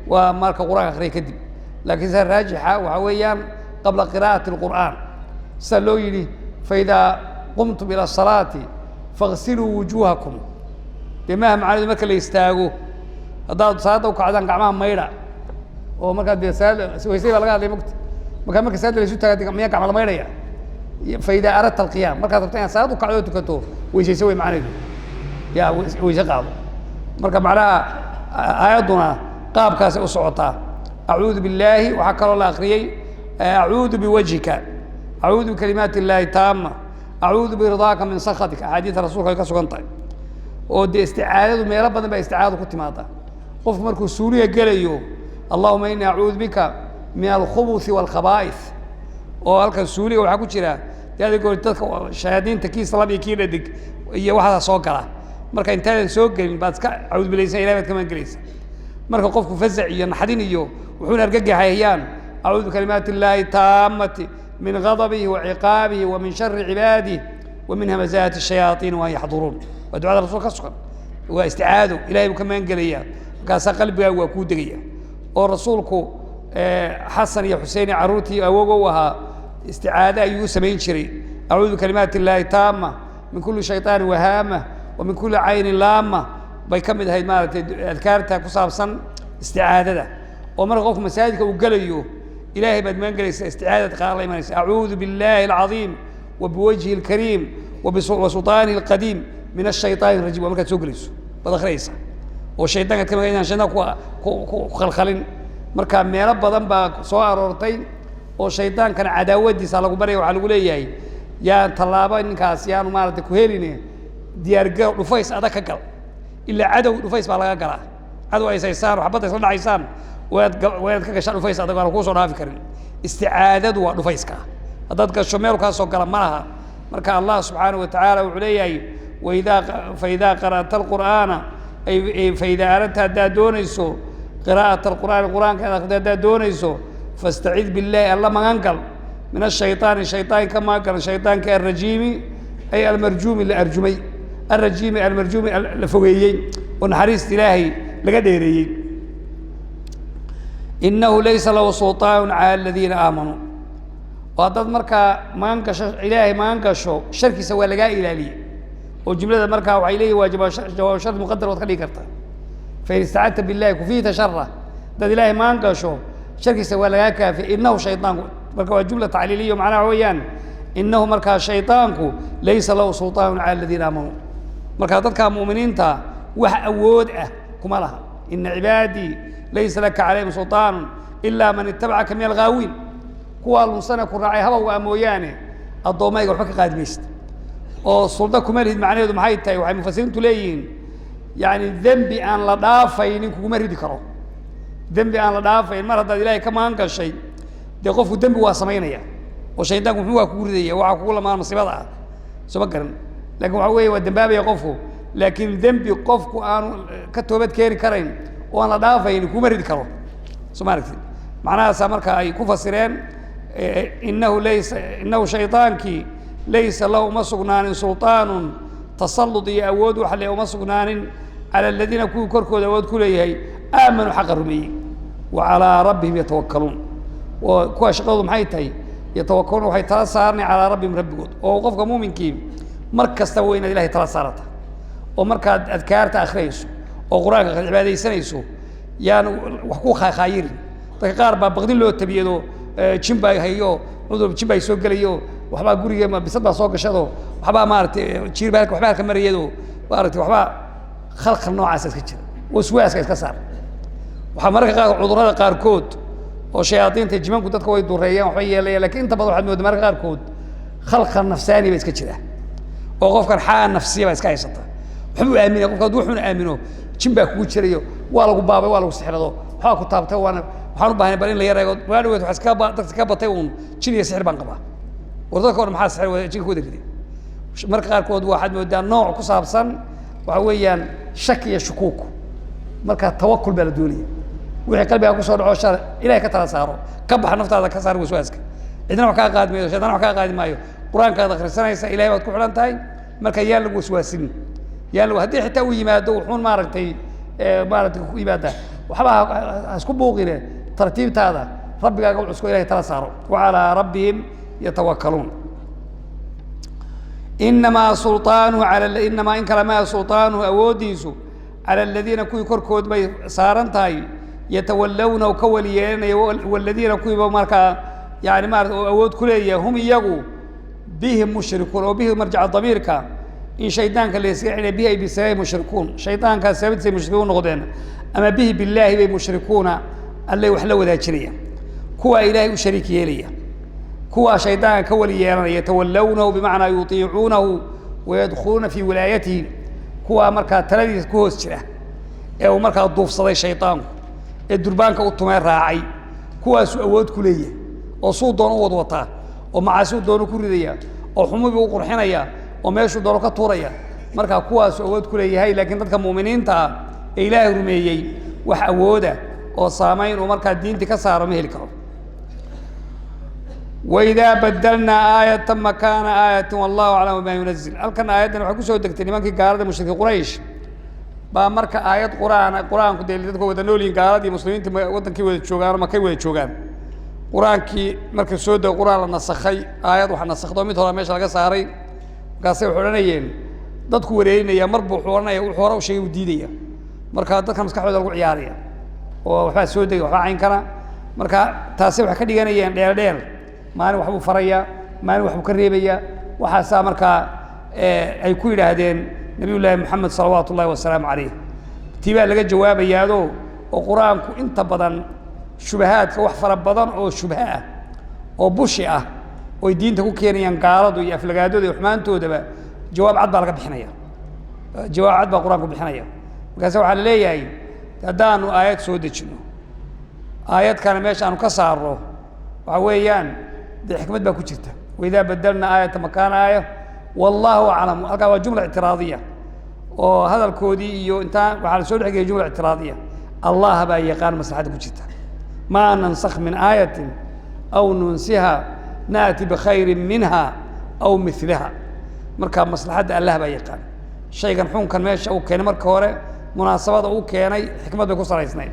Speaker 1: waa marka qur'aanka akriya kadib, laakiin sida raajixa waxaa weeyaan qabla qiraa'ati alqur'aan. Sida loo yidhi faidaa qumtum ila asalaati faغsiluu wujuuhakum, dee maaha macanidu marka la istaago haddaad salaadda u kacdaan gacmaha maydha, oo markaa dee salaad waysay baa laga hadlay mogta. Markaa marka salaadda la isu taaga miyaa gacma la maydhaya? Faida aradta alqiyaam, markaad rabto inaad salaad u kacdo oo tukato weysayso wey macnaheedu, yaa weyse qaado. Marka macnaha aayadduna qaabkaasay u socotaa. Acuudu billaahi, waxaa kaloo la akriyey acuudu biwajhika, acuudu bikalimaati illaahi taama, acuudu biridaaka min sakhatika, axaadiida rasuulka ay ka sugan tahay. Oo dee isticaadadu meelo badan baa isticaadadu ku timaada. Qofku markuu suuliga gelayo, allahuma ini acuudu bika min alkhubuthi waalkhabaa'ith. Oo halkan suuliga waxaa ku jira dee adigoo dadka shayaadiinta kiisa lab iyo kii dhadig iyo waxaasaa soo gala. Marka intaadan soo gelin baad iska caawud bilaysa, Ilahay baad ka magan gelaysa. Marka qofku fazac iyo naxdin iyo wuxuuna argagaxayaan, acuudu bikalimaati illaahi taamati min gadabihi wa ciqaabihi wa min shari cibaadih wa min hamazaati shayaaiin wa an yaxduruun. Waa ducada rasuulka ka sugan, waa isticaado, Ilahay buu ka magan gelayaa. Markaasaa qalbigaagu waa kuu degaya. Oo rasuulku Xasan iyo Xusein iyo carruurtii awogow ahaa isticaado ayuu u samayn jiray. Acuudu bikalimaati illaahi taama min kuli shayطaanin wahaama wa min kuli caynin laama bay ka mid ahayd maaragtay adkaarta ku saabsan isticaadada. Oo marka qofku masaajidka uu gelayo Ilaahay baad magan gelaysaa, isticaadad qaar la imanaysa, acuudu billahi alcadiim wa biwajhi alkariim wa sulطaanihi alqadiim min ashayطaani الrajim. Waa markaad soo gelayso baad akhriyaysa, oo shaydankaad ka magan shaydan ku khalkhalin. Marka meelo badan baa soo aroortay oo shaydaankana cadaawadiisa lagu baraya. Waxaa lagu leeyahay yaan tallaabo ninkaas yaanu maaragtay ku heline, diyaargaro, dhufays adag ka gal, ilaa cadow dhufays baa laga galaa. Cadow ay saysaan oo xabadda isla dhacaysaan waad waanaad ka gashaa dhufays adag, aan kuu soo dhaafi karin. Isticaadadu waa dhufayska, haddaad gasho meel kaa soo gala ma laha. Marka Allah subxaanahu wa tacaala wuxuu leeyahay waidaa faidaa qara'ta alqur'aana, ay faidaa aradta haddaad doonayso qiraa'ata alqur'aani, qur'aanka inaad akhrido haddaad doonayso, fastacid billahi, alla magan gal, min ashayطaani, shayطaan ka magan gal, shayطaanka alrajiimi ay almarjuumi la arjumay, alrajiimi almarjuumi la fogeeyey oo naxariista Ilaahay laga dheereeyey. Inahu laysa lahu sulطaan cala aladiina aamanuu. Oo haddaad markaa magan gasho Ilaahay magan gasho, sharkiisa waa lagaa ilaaliyey. Oo jumlada markaa waxay leeyihin waa jawaab shard muqadar waad ka dhigi kartaa. Fain istacadta billahi kufiita shara, haddaad Ilaahay magan gasho sharkiisa waa lagaa kaafiyey. Inahu shayطaanku marka waa jumla tacliiliya, macnaha weeyaan inahu markaa shayطaanku laysa lahu sulطaanu cala aladiina aamanuu. Marka dadka mu'miniinta wax awood ah kuma laha. Ina cibaadii laysa laka calayhim sulطaanu Ilaa man itabacaka min alghaawiin, kuwaa lunsane ku raacay habowga a mooyaane, addoommayga waxba ka qaadi maysid oo sulda kuma lihid. Macnaheedu maxay tahay? Waxay mufasiriintu leeyihiin, yani dembi aan la dhaafaynin kuguma ridi karo. Dembi aan la dhaafayn mar haddaad Ilaahay ka magan gashay, dee qofku dembi waa samaynaya oo shaydaanku muxuu waa kugu ridaya, waxaa kugu lamaan masiibada ah, soo ma garan? Lakin waxa weeye waa dembaabaya qofku, laakiin dembi qofku aanu ka toobad keeni karayn oo aan la dhaafaynin kuma ridi karo, soo ma aragtid? Macnahaasaa marka ay ku fasireen inahu laysa, inahu shaydaankii laysa lahu uma sugnaanin sulطaanun, tasallud iyo awood wax le uma sugnaanin, cala aladiina kuwii korkooda awood ku leeyahay, aamanuu xaqa rumeeyey, wa calaa rabbihim yatawakkaluun. Oo kuwa shaqadoodu maxay tahay? Yatawakkaluun, waxay tala saarnay, calaa rabbihim, rabbigood. Oo qofka muuminkii mar kastaba waa inaad Ilahay tala saarata, oo markaad adkaarta akhriyayso oo Qur-aanka cibaadaysanayso yaan wax ku khaakaayirin. Dadka qaar baa baqdin loo tabiyado, jin baa hayo, cudur jin baa soo gelayo, waxbaa guriga bisad baa soo gashado, waxbaa maaratay jiir baa waxbaa halka marayado, maaratay waxbaa khalkhal noocaasa iska jira. Waswaaska iska saar. Waxaa mararka qaar cudurrada qaarkood oo shayaadiinta jimanku dadka way dureeyaan, waxbay yeelayaan, lakin inta badan waxaad moodaa mararka qaarkood khalkhal nafsaani ba iska jira, oo qofkan xaa nafsiya baa iska haysata, waxbuu aaminaya. Qofka hadduu wuxuuna aamino, jin baa kugu jirayo, waa lagu baabay, waa lagu sixrado, waxbaa ku taabtay, waana waxaan u baahnay bal in la yar eego. Waa dhaweed waxa iska dadka ka batay uun jin iyo sixir baan qabaa. War dadka o dhan maxaa sixir wada jinka ku wada riday? Marka qaarkood waxaad moodaa nooc ku saabsan waxa weeyaan shaki iyo shukuuk. Marka tawakul baa la doonaya. Wixii qalbigaa kusoo dhaco shar Ilahay ka tala saaro, ka baxa, naftaada ka saar waswaaska. Cidna wax kaa qaadi maayo, shaytaan wax kaa qaadi maayo. Qur-aankaad akhrisanaysa, Ilahay baad ku xidhan tahay. Marka yaan lagu waswaasinin, yaan lagu haddii xitaa uu yimaado wuxuun maaragtay maaragtay ku yimaada, waxba ha isku buuqine, tartiibtaada rabbigaaga u cusko, Ilahay tala saaro. Wa calaa rabbihim yatawakkaluun. Inamaa sulطaanuhu ala inamaa in kale maa sulطaanuhu, awooddiisu, cala aladiina kuwii korkood bay saaran tahay, yatawallawnahu ka wali yeelanaya, waladiina kuwiiba markaa yani maarata oo awood ku leeyahay, hum iyagu bihim mushrikuun. Oo bihi marjaca damiirka in shaydaanka la iskaga celiya, bihi ay bisababi mushrikuun, shaydaankaa sababtiisay mushrikuun noqdeen, ama bihi billaahi bay mushrikuuna, allay wax la wadaajinaya, kuwaa Ilaahay u shariik yeelaya, kuwaa shaydaanka ka wali yeelanaya. Yatawallawnahu bimacnaa yutiicuunahu wayadkhuluuna fii wilaayatihi, kuwaa markaa taladiisa ku hoos jira ee uu markaa duufsaday shaydaanku ee durbaanka u tumee raacay, kuwaasuu awood ku leeyahay oo suu doono u wadwataa, oo macaasuu doono ku ridaya, oo xumibuu u qurxinaya, oo meeshuu doono ka tuuraya. Markaa kuwaasuu awood ku leeyahay, laakiin dadka mu'miniinta ah ee Ilaahay rumeeyey wax awooda oo saamayn uu markaa diintii ka saaro ma heli karo. Waidaa badalnaa aayata makaana aayatin wallahu aclamu bima yunazil. Halkan aayaddan waxay kusoo degtay nimankii gaalada mushrikiin Quraysh baa marka aayad qur-aan, qur-aanku dee dadka wada nool yihin, gaaladii muslimiinta waddankii wada joogaan, makay wada joogaan. Qur-aankii marka soo dego qur-aan la nasakhay, aayad wax nasakhdo mid hora meesha laga saaray, markaasay waxay odhanayeen dadku wareerinaya, marbu wuxuu odhanaya wuxuu hore u sheegay uu diidaya. Marka dadka maskaxdooda lagu ciyaaraya oo waxbaa soo degay, waxbaa caynkana. Marka taasi waxay ka dhiganayeen dheel dheel, maalin waxbuu faraya, maalin waxbuu ka reebaya. Waxaasaa markaa ay ku yidhaahdeen Nabiy Llaahi Moxamed salawaatu ullahi wasalaamu calayh. Tii baa laga jawaabayaado, oo qur-aanku inta badan shubahaadka wax fara badan oo shubha ah oo bushi ah oy diinta ku keenayaan gaaladu iyo aflagaadooda iyo xumaantoodaba jawaab cad baa laga bixinaya, jawaab cad baa qur-aanku bixinaya. Markaase waxaa la leeyahay haddaanu aayad soo dejinno, aayadkana meesha aanu ka saarno, waxa weeyaan dee xikmad baa ku jirta. Waidaa badalna aayata makaana aaya wallahu aclamu. Halkaa waa jumla ictiraadiya oo hadalkoodii iyo intaa waxaa la soo dhexgeliyay jumla ictiraadiya. Allah baa yaqaan maslaxadda ku jirta. Maa nansakh min aayatin aw nunsiha naati bikhayrin minha aw miliha. Marka maslaxadda Allah baa yaqaan. Shaygan xunkan meesha uu keenay marka hore munaasabada uu keenay xikmad bay ku salaysnayd.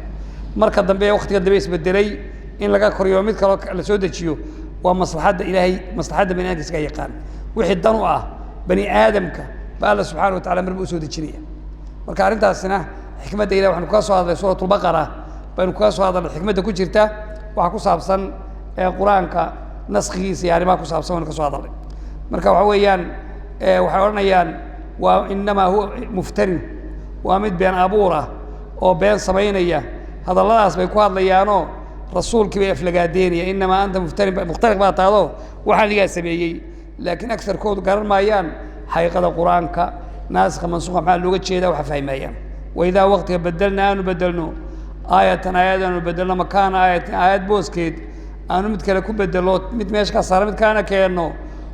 Speaker 1: Marka dambe waktiga dambe isbedelay in laga koriyo mid kaloo la soo dejiyo waa maslaxadda Ilaahay, maslaxadda bani aadamka isagaa yaqaan. Wixii dan u ah bani aadamka ba Alla subxaana wa tacala marba usoo dejinaya. Marka arrintaasina xikmadda Ilahi waxanu kaga soo hadlay suurat lbaqara baynu kaga soo hadalnay xikmadda ku jirta waxa ku saabsan qur-aanka naskhigiisa iyo arrimaha ku saabsan waynu ka soo hadalnay. Marka waxa weeyaan waxay odhanayaan waa inamaa huwa muftarin, waa mid been abuur ah oo been samaynaya. Hadalladaas bay ku hadlayaanoo Rasuulkii bay aflagaadeynaya, inamaa anta muftarin, mukhtariq baa tahdo, waxaan adigaa sameeyey. Laakiin agarkoodu garan maayaan xaqiiqada qur-aanka, naasikha mansuuqa maxaa looga jeedaa, waxa fahmayaan. Waidaa waqtiga bedelna aanu bedelno aayatan aayad, aanu bedelno makaana aayatin aayad booskeed, aanu mid kale ku bedelo, mid meesha ka saara mid kaana keenno.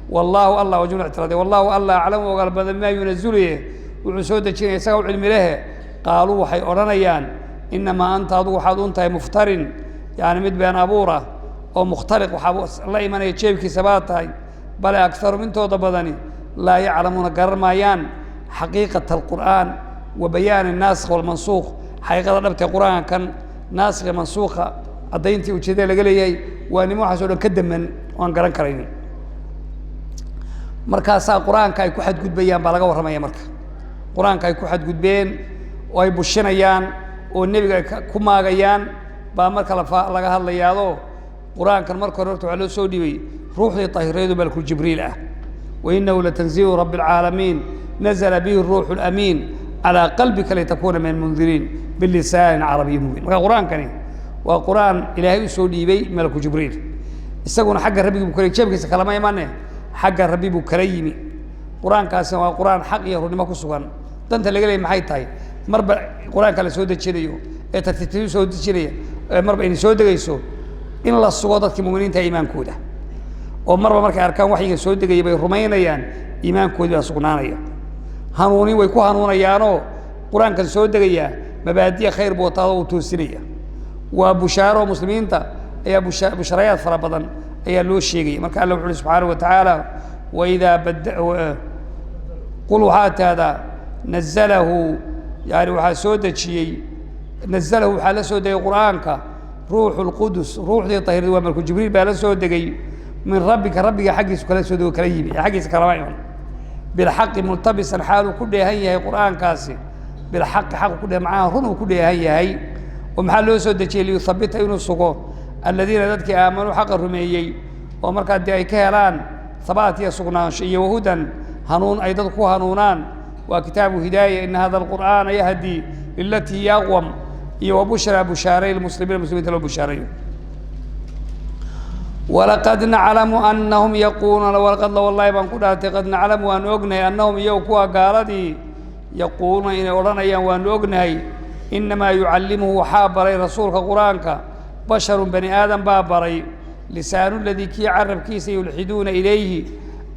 Speaker 1: Wallaahu allah wajhul ictiraadi, wallaahu allah aclamu ogaal badan bimaa yunaziluye, wuxuu soo dejinaya isaga u cilmi lehe. Qaaluu waxay odhanayaan, inamaa anta adugu waxaad un tahay muftarin, yani mid been abuur ah oo mukhtaliq, waxaa la imanaya jeebkiisa baa tahay. Bale akarum intooda badani laa yaclamuuna garan maayaan xaqiiqata alqur'aan wa bayaani annaasikh walmansuukh, xaqiiqada dhabtee qur-aanka kan naasikha mansuukha caddayntii ujeedada laga leeyahay. Waa nimo waxaas o dhan ka daman oo aan garan karaynin. Markaasaa qur-aanka ay ku xadgudbayaan baa laga warramaya. Marka qur-aanka ay ku xadgudbeen oo ay bushinayaan oo nebiga ay ku maagayaan baa marka lafa laga hadlayaado. Qur-aankan marka hore horta waxaa loo soo dhiibay ruuxdii tahiraydu malku Jibriil ah. Wainahu latanziilu rabbi alcaalamiin, nazla bihi ruuxu lamiin calaa qalbika litakuna min almundiriin bilisaanin carabiyin mubiin. Marka qur-aankani waa qur-aan Ilaahay usoo dhiibay malaku Jibriil, isaguna xagga rabbigii buu kala, jeebkiisa kalama imane, xagga rabbi buu kala yimi. Qur-aankaasina waa qur-aan xaq iyo runnimo ku sugan. Danta laga leeyay maxay tahay marba qur-aanka la soo dejinayo ee tartiibtiibu soo dejinaya ee marba inay soo degayso? In la sugo dadkii muminiinta iimaankooda, oo marba markay arkaan waxyiga soo degaya bay rumaynayaan, iimaankoodii baa sugnaanaya. Hanuunin way ku hanuunayaanoo qur-aankan soo degayaa mabaadi'a khayr buu wataado, uu toosinaya. Waa bushaaro muslimiinta ayaa busharayaad fara badan ayaa loo sheegaya. Marka Alla wuxu uhi subxaanahu wa tacaala, waidaa bad qul waxaa tahdaa nazalahu, yani waxaa soo dejiyey, nazalahu waxaa la soo degay qur'aanka ruuxu lqudus, ruuxdii tahirad, waa malku Jibriil baa la soo degay, min rabbika, rabbiga xaggiisu kala soo dego, kala yimi ee xaggiisa kalama iman. Bilxaqi multabisan xaaluu ku dheehan yahay qur'aankaasi, bilxaqi xaqu ku dheh, macnaha run uu ku dheehan yahay. Oo maxaa loo soo dejiyey? Liyuthabita inuu sugo aladiina dadkii aamanuu xaqa rumeeyey, oo markaa dee ay ka helaan habaat iyo sugnaansho, iyo wahudan hanuun ay dadku ku hanuunaan. Waa kitaabu hidaaya, ina hada alqur'aana yahdi lilatii hiya aqwam. Iyo wabushraa bushaaray lmuslimiina, muslimiinta loo bushaarayo. Walaqad naclamu anahum yaquuluuna, walaqad la wallahi baan ku dhaartay, qad naclamu waanu ognahay, annahum iyagu kuwa gaaladii yaquuluuna inay odhanayaan waanu ognahay. Inamaa yucallimuhu waxaa baray rasuulka qur-aanka basharun bani aadam baa baray, lisaanu ladii kii carabkiisa yulxiduuna ilayhi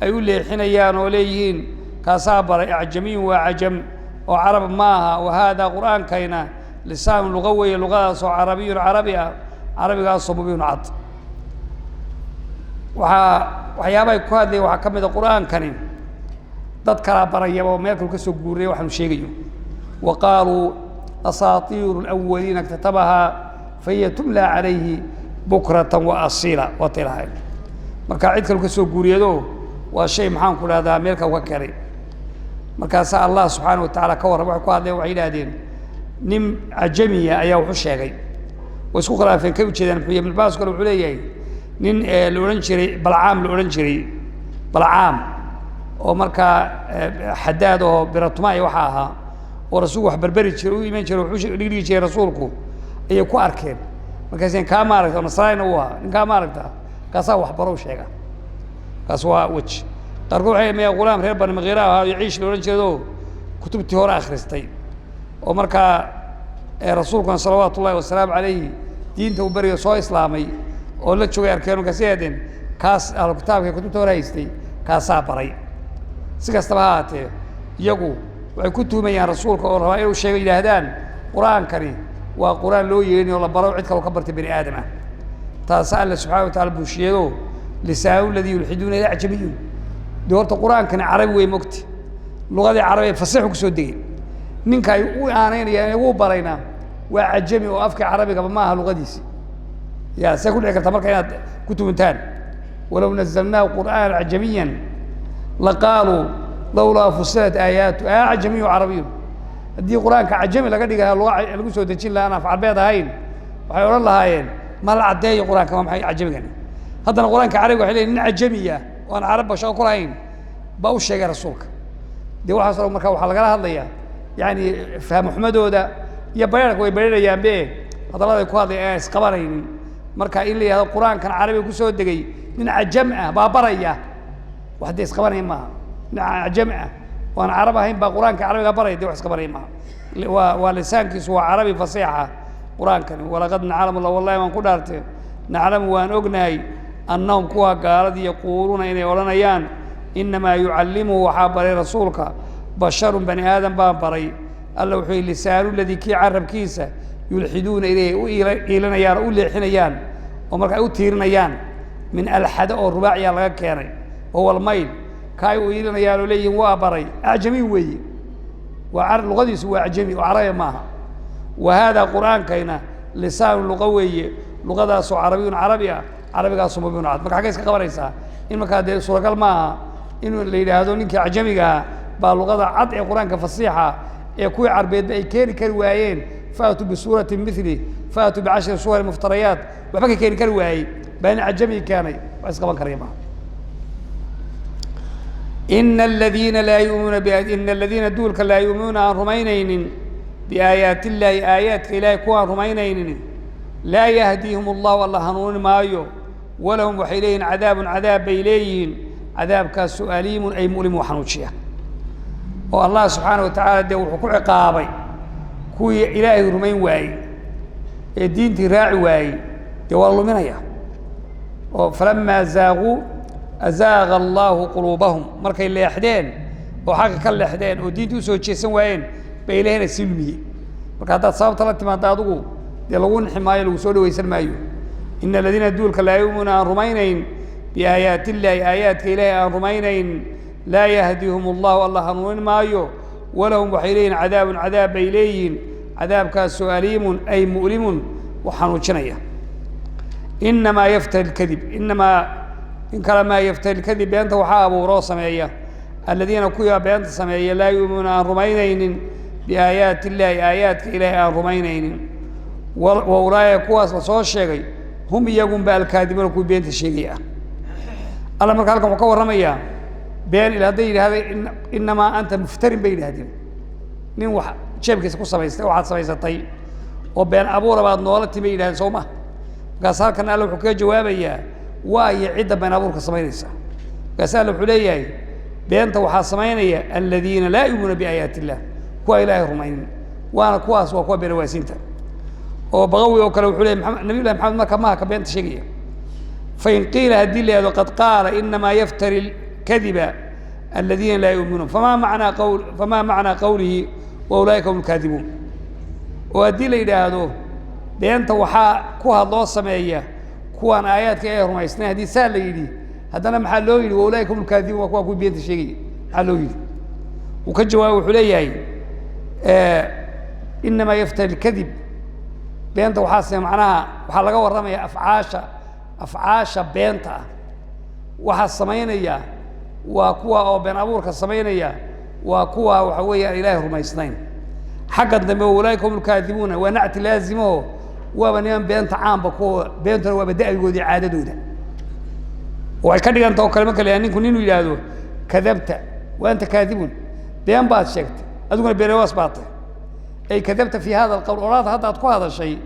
Speaker 1: ay u leexinayaan oo leeyihiin kaasaa baray, acjamiyun waa cajam oo carab maaha. Wa haadaa qur'aankayna lisaanu luqa weeye, luqadaasoo carabiyun carabi ah, carabigaasoo mubiinun cad. Waxaa waxyaabahay ku hadlaya waxaa ka mid a qur'aankani dad kalaa barayaba oo meel kalu ka soo guuraya waxaanu sheegayo. Wa qaaluu asaatiiru alawaliina iktatabahaa fahiya tumlaa calayhi bukratan wa asiila, waatay lahayn. Marka cid kalu ka soo guuriyado waa shay maxaan ku dhahdaa meel kalu ka keenay. Markaasaa Allah subxaana wa tacaala ka warram waxay ku hadleen. Waxay yidhahdeen nin cajamiya ayaa wuxu sheegay, way isku khilaafeen kay ujeedaan muxuu. Ibn Baas kale wuxuu leeyahay nin la odhan jiray Balcaam, la odhan jiray Balcaam, oo markaa xadaad oo biratumaay waxa ahaa, oo rasuulku wax berberi jiray, u iman jiray, wuxuu dhigdhigi jiray rasuulku, ayay ku arkeen. Markaaseen kaa maaragta oo nasraanina uu ahaa, nin kaa maaragta kaasaa waxbaro u sheega. Kaas waa wej. Qaarkood waxay maya ghulaam reer Bani Makiira ahaa iyo Ciish la odhan jeedo kutubtii hore akhristay, oo markaa rasuulkuna salawaatu ullahi wasalaamu calayhi diinta uu beriga soo islaamay oo la joogay arkeen. Markaasay yidhahdeen kaas ahlu kitaabka kutubta hore haystay kaasaa baray. Si kastaba ha ahaatee, iyagu waxay ku tuhumayaan rasuulka oo rabaa inuu sheego, yidhaahdaan qur-aankani waa qur-aan loo yeelin oo la baro, cid kaloo ka bartay bani aadam ah. Taasa Alla subxana wa tacala buushiyado, lisaanu ladii yulxiduuna ila acjamiyun. Dee horta qur-aankani carabi wey mogti, luqadii carabi fasixu kusoo degay. Ninka ay u aanaynayaan igu barayna waa cajami oo afka carabigaba ma aha luqadiisi. Ya see ku dhici karta marka inaad ku tuuntaan? Walow nazalnaahu qur'aana acjamiyan laqaaluu lawlaa fusilat aayaatu acjamiyu carabiyun. Haddii qur-aanka cajami laga dhigi lahaa, luga lagu soo dejin lahaa aan af carbeed ahayn, waxay odhan lahaayeen ma la caddeeyo qur-aanka, waa maxay cajamigani? Haddana qur-aanka carabiga waxay leeyihin nin cajamiya oo aan carabba shaqo ku lahayn baa u sheegay rasuulka. Dee waxaas o marka waxaa lagala hadlayaa yani fahmo xumadooda iyo bareerka way bareerayaanbe hadallada ay ku hadlayan aan isqabanaynin. Marka in la yihahdo qur-aankan carabiga kusoo degay nin cajam ah baa baraya, wax dee isqabanaya maaha. Nin cajam ah oo aan carab ahayn baa qur-aanka carabiga baraya, dee wax isqabanaya maaha. Waa lisaankiisu waa carabi fasiixa qur-aankani. Walaqad naclamu la, wallahi waan ku dhaartay, naclamu waan ognahay, annahum kuwa gaaladii yaquuluuna inay odhanayaan inamaa yucallimuhu waxaa baray rasuulka basharun bani aadam baa baray. Alla wuxuu yihi lisaanu ladii kii carabkiisa yulxiduuna ilayhi u iilanayaan oo u leexinayaan oo marka ay u tiirinayaan min alxada oo rubaaciya laga keenay wahuwa almayl, ka ay u iilanayaan oo leeyihiin waa baray acjami weeye, waa luqadiisu waa acjami oo carabi maaha. Wa haadaa qur'aankayna lisaanu luqa weeye, luqadaasoo carabiyun carabi ah, carabigaasoo mubiinu cad. Marka xaggay iska qabanaysaa in markaa dee suuragal maaha inuu la yidhaahdo ninkii cajamigaha baa luqada cad ee qur-aanka fasiixa ee kuwii carbeedba ay keeni kari waayeen, faatuu bisuuratin mili, faatuu bicashri suwari muftarayaat, waxba ka keeni kari waayey baa nin cajamigi keenay, wax isqaban karaya maaha. Ina aladiina laa yuminuuna, ina aladiina duulka laa yuuminuuna aan rumaynaynin biaayaati illaahi aayaadka ilaahay kuwaan rumaynaynin, laa yahdiihim allahu alla hanuunin maayo, walahum waxay leeyihin cadaabun cadaab bay leeyihiin, cadaabkaasu aliimun ay mu'limu xanuujiya. Oo Allah subxaana wa tacaala dee wuxuu ku ciqaabay kuwii ilaahay rumayn waayey ee diintii raaci waayey, dee waa luminaya. Oo falamaa zaaquu azaaga allaahu quluubahum, markay leexdeen oo xaqa ka leexdeen oo diintii usoo jeesan waayeen ba ilaahayna sii lumiyey. Marka haddaad sababta la timaado adigu dee lagu nixi maayo, lagu soo dhawaysan maayo. Ina aladiina duulka laa yu'minuuna aan rumaynayn biaayaati illaahi aayaadka ilaahay aan rumaynayn, laa yahdihum allahu alla hanuunin maayo, walahum waxay leeyihin cadaabun cadaab bay leeyihiin, cadaabkaasoo aliimun ay mu'limun wax xanuujinaya. Inamaa yaftari lkadib, inamaa in kale maa yaftari lkadib, beenta waxaa abuuroo sameeya aladiina kuwii beenta sameeya laa yu'minuuna aan rumaynaynin biaayaati illaahi aayaadka ilaahay aan rumaynaynin, wa ulaa'ika kuwaas la soo sheegay hum iyagunba alkaadibuuna kuwii beenta sheegaya ah. Alla marka halkan wuxuu ka warramayaa been il hadday yidhahdeen inamaa anta muftarin bay yidhahdeen, nin wax jeebkiisa ku samaystay waxaad samaysatay oo been abuura baad noola timi bay yidhahdeen, soo ma. Markaas halkan alla wuxuu kaga jawaabayaa waayo cidda been abuurka samaynaysa. Markaas alla wuxuu leeyahay beenta waxaa samaynaya aladiina laa yu'minuuna biaayaati illah, kuwa ilaahay rumaynin, waana kuwaas waa kuwa beenawaasiinta. Oo Baqawi oo kale wuxuu leeyay Nabiy llahi Maxamed marka maha ka beenta sheegaya. Fain qiila haddii la yihahdo qad qaala inamaa yaftari kadiba aladiina laa yu'minuun, fama manaa qawl famaa macnaa qawlihi wa ulaa'ika hum lkaadibuun. Oo haddii la yidhaahdo beenta waxaa ku hadloo sameeya kuwaan aayaadka ee rumaysnayn, haddii saa la yidhi haddana maxaa loo yidhi wa ulaa'ika hum lkaadibuun, waa kuwaa kuwii beenta sheegaya, maxaa loo yidhi? Wuu ka jawaabay, wuxuu leeyahay inamaa yaftari lkadib, beenta waxaa same macnaha waxaa laga warramaya afcaasha beenta ah waxaa samaynaya waa kuwa oo been abuurka samaynaya waa kuwa waxa weeye aan ilaahay rumaysnayn. Xagga dambe ulaa'ika hum lkaadibuuna waa nacti laazimaho, waaba niman beenta caamba kuwa beentuna waaba da'bigoodii caadadooda. Waxay ka dhiganta oo kale marka la ninku ninuu yidhaahdo kadabta wa anta kaadibun, been baad sheegtay adiguna beenawaas baad tahay, ay kadabta fi hada alqowl, oraada hadda aad ku hadashay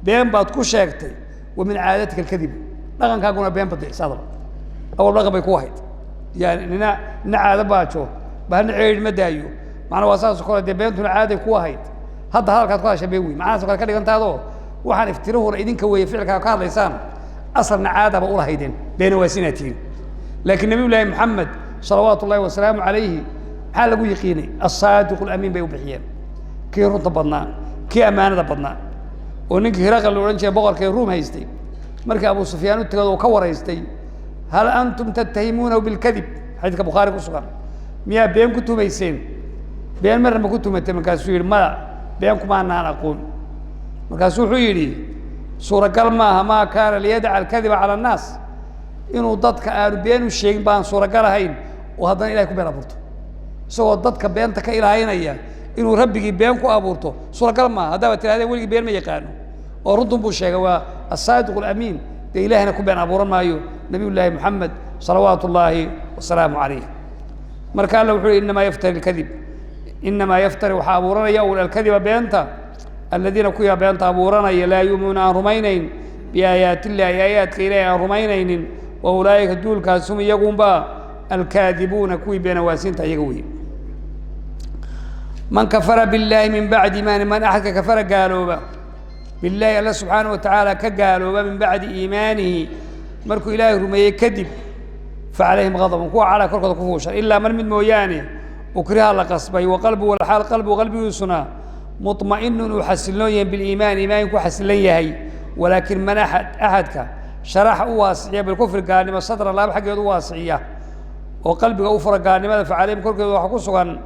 Speaker 1: been baad ku sheegtay, wa min caadatika alkadib, dhaqankaaguna been badicsadaba awal dhaqan bay ku ahayd, yani nina caado baajo bahana ceedhi ma daayo, macnaa waa saas oo kale dee beentuna caaday ku ahayd, hadda hadalkaad ku hadashay been wey, macnahaas o kale ka dhigantaadoo waxaan iftiruhuna idinka weeye ficilkaa ka hadlaysaan asalna caadaba ulahaydeen beenawaasinaad tihiin. Laakiin Nabiy llaahi Maxamed salawaatu ullahi wasalaamu calayhi maxaa lagu yiqiinay? Asaadiqu alamiin bay u bixiyeen, kii runta badnaa, kii ammaanada badnaa. Oo ninkii Hiraqal la odhan jiray boqorka ee Ruum haystay markii Abu Sufyaan u tegay oo ka waraystay hal antum tattahimuunahu bilkadib, xadiidka Bukhaari ku sugan, miyaa been ku tumayseen? Been marna ma ku tumatay? Markaasuu yidhi maya, been kumaanaan aqoon. Markaasuu wuxuu yidhi suuragal maaha, maa kaana liyadaca alkadiba cala annaas, inuu dadka aanu been u sheegin baan suuragal ahayn oo haddana ilahay ku been abuurto, isagoo dadka beenta ka ilaalinaya inuu rabbigii been ku abuurto suuragal maaha. Haddaaba tirahdeen weligii been ma yaqaano oo runtun buu sheegay, waa asaadiq alamiin, dee ilahina ku been abuuran maayo Nabiy llaahi Moxamed salawaatu ullaahi wasalaamu calayh. Marka alla wuxuu yihi inamaa yaftari alkadib, inamaa yaftari waxaa abuuranaya un alkadiba beenta aladiina kuyaa beenta abuuranaya laa yuuminuuna aan rumaynayn Biaayaati illaahi, aayaadka Ilaahay aan rumaynaynin. Wa ulaa'ika, duulkaas, hum, iyagunba, alkaadibuuna, kuwii beenawaasiinta iyaga wey. Man kafara billaahi min bacdi iimaani, man, axadka, kafara, gaalooba, billaahi, Alla subxaanaه wa tacaala ka gaalooba, min bacdi iimaanihi, markuu Ilaahay rumeeyey kadib, facalayhim gadabun, kuwa cadha korkooda ku fuushan, ilaa man, mid mooyaane, ukriha, la qasbay, wa qalbu, walxaal qalbu, qalbigiisuna, muطma'inun, uu xasilloon yahay, biliimaan, iimaanku ku xasilan yahay. Walaakin man, axad, axadka, sharaxa, u waasiciya, bilkufri, gaalnimo, sadran, laab xaggeed u waasiciya oo qalbiga u fura gaalnimada, facalayhim, korkeeda waxaa ku sugan,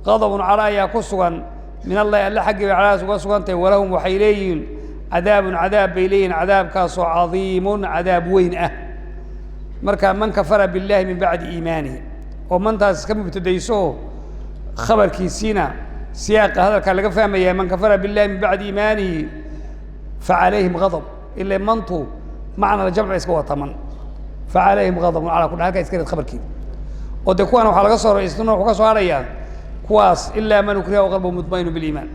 Speaker 1: qadabun, cadho ayaa ku sugan, min Allahi, Alle xaggii bay cadhadaas uga sugantahay. Walahum, waxay leeyihiin, cadaabun, cadaab bay leeyihin, cadaabkaasoo cadiimun, cadaab weyn ah. Marka man kafara biاllahi min bacdi iimaanihi, oo mantaas iska mubtadayso oo khabarkiisiina siyaaqa hadalkaa laga fahmaya, man kafara biاllahi min bacdi iimaanihi facalayhim gadab, ila mantu macna jamc iska wata. Man facalayhim gadabun calaa ku dha halkaa iska red khabarkeeda, oo dee kuwan waxaa laga soo isna wuxuu ka soo hadhayaa kuwaas, ilaa man ukriha qalbuhu mutmainu biliimaan.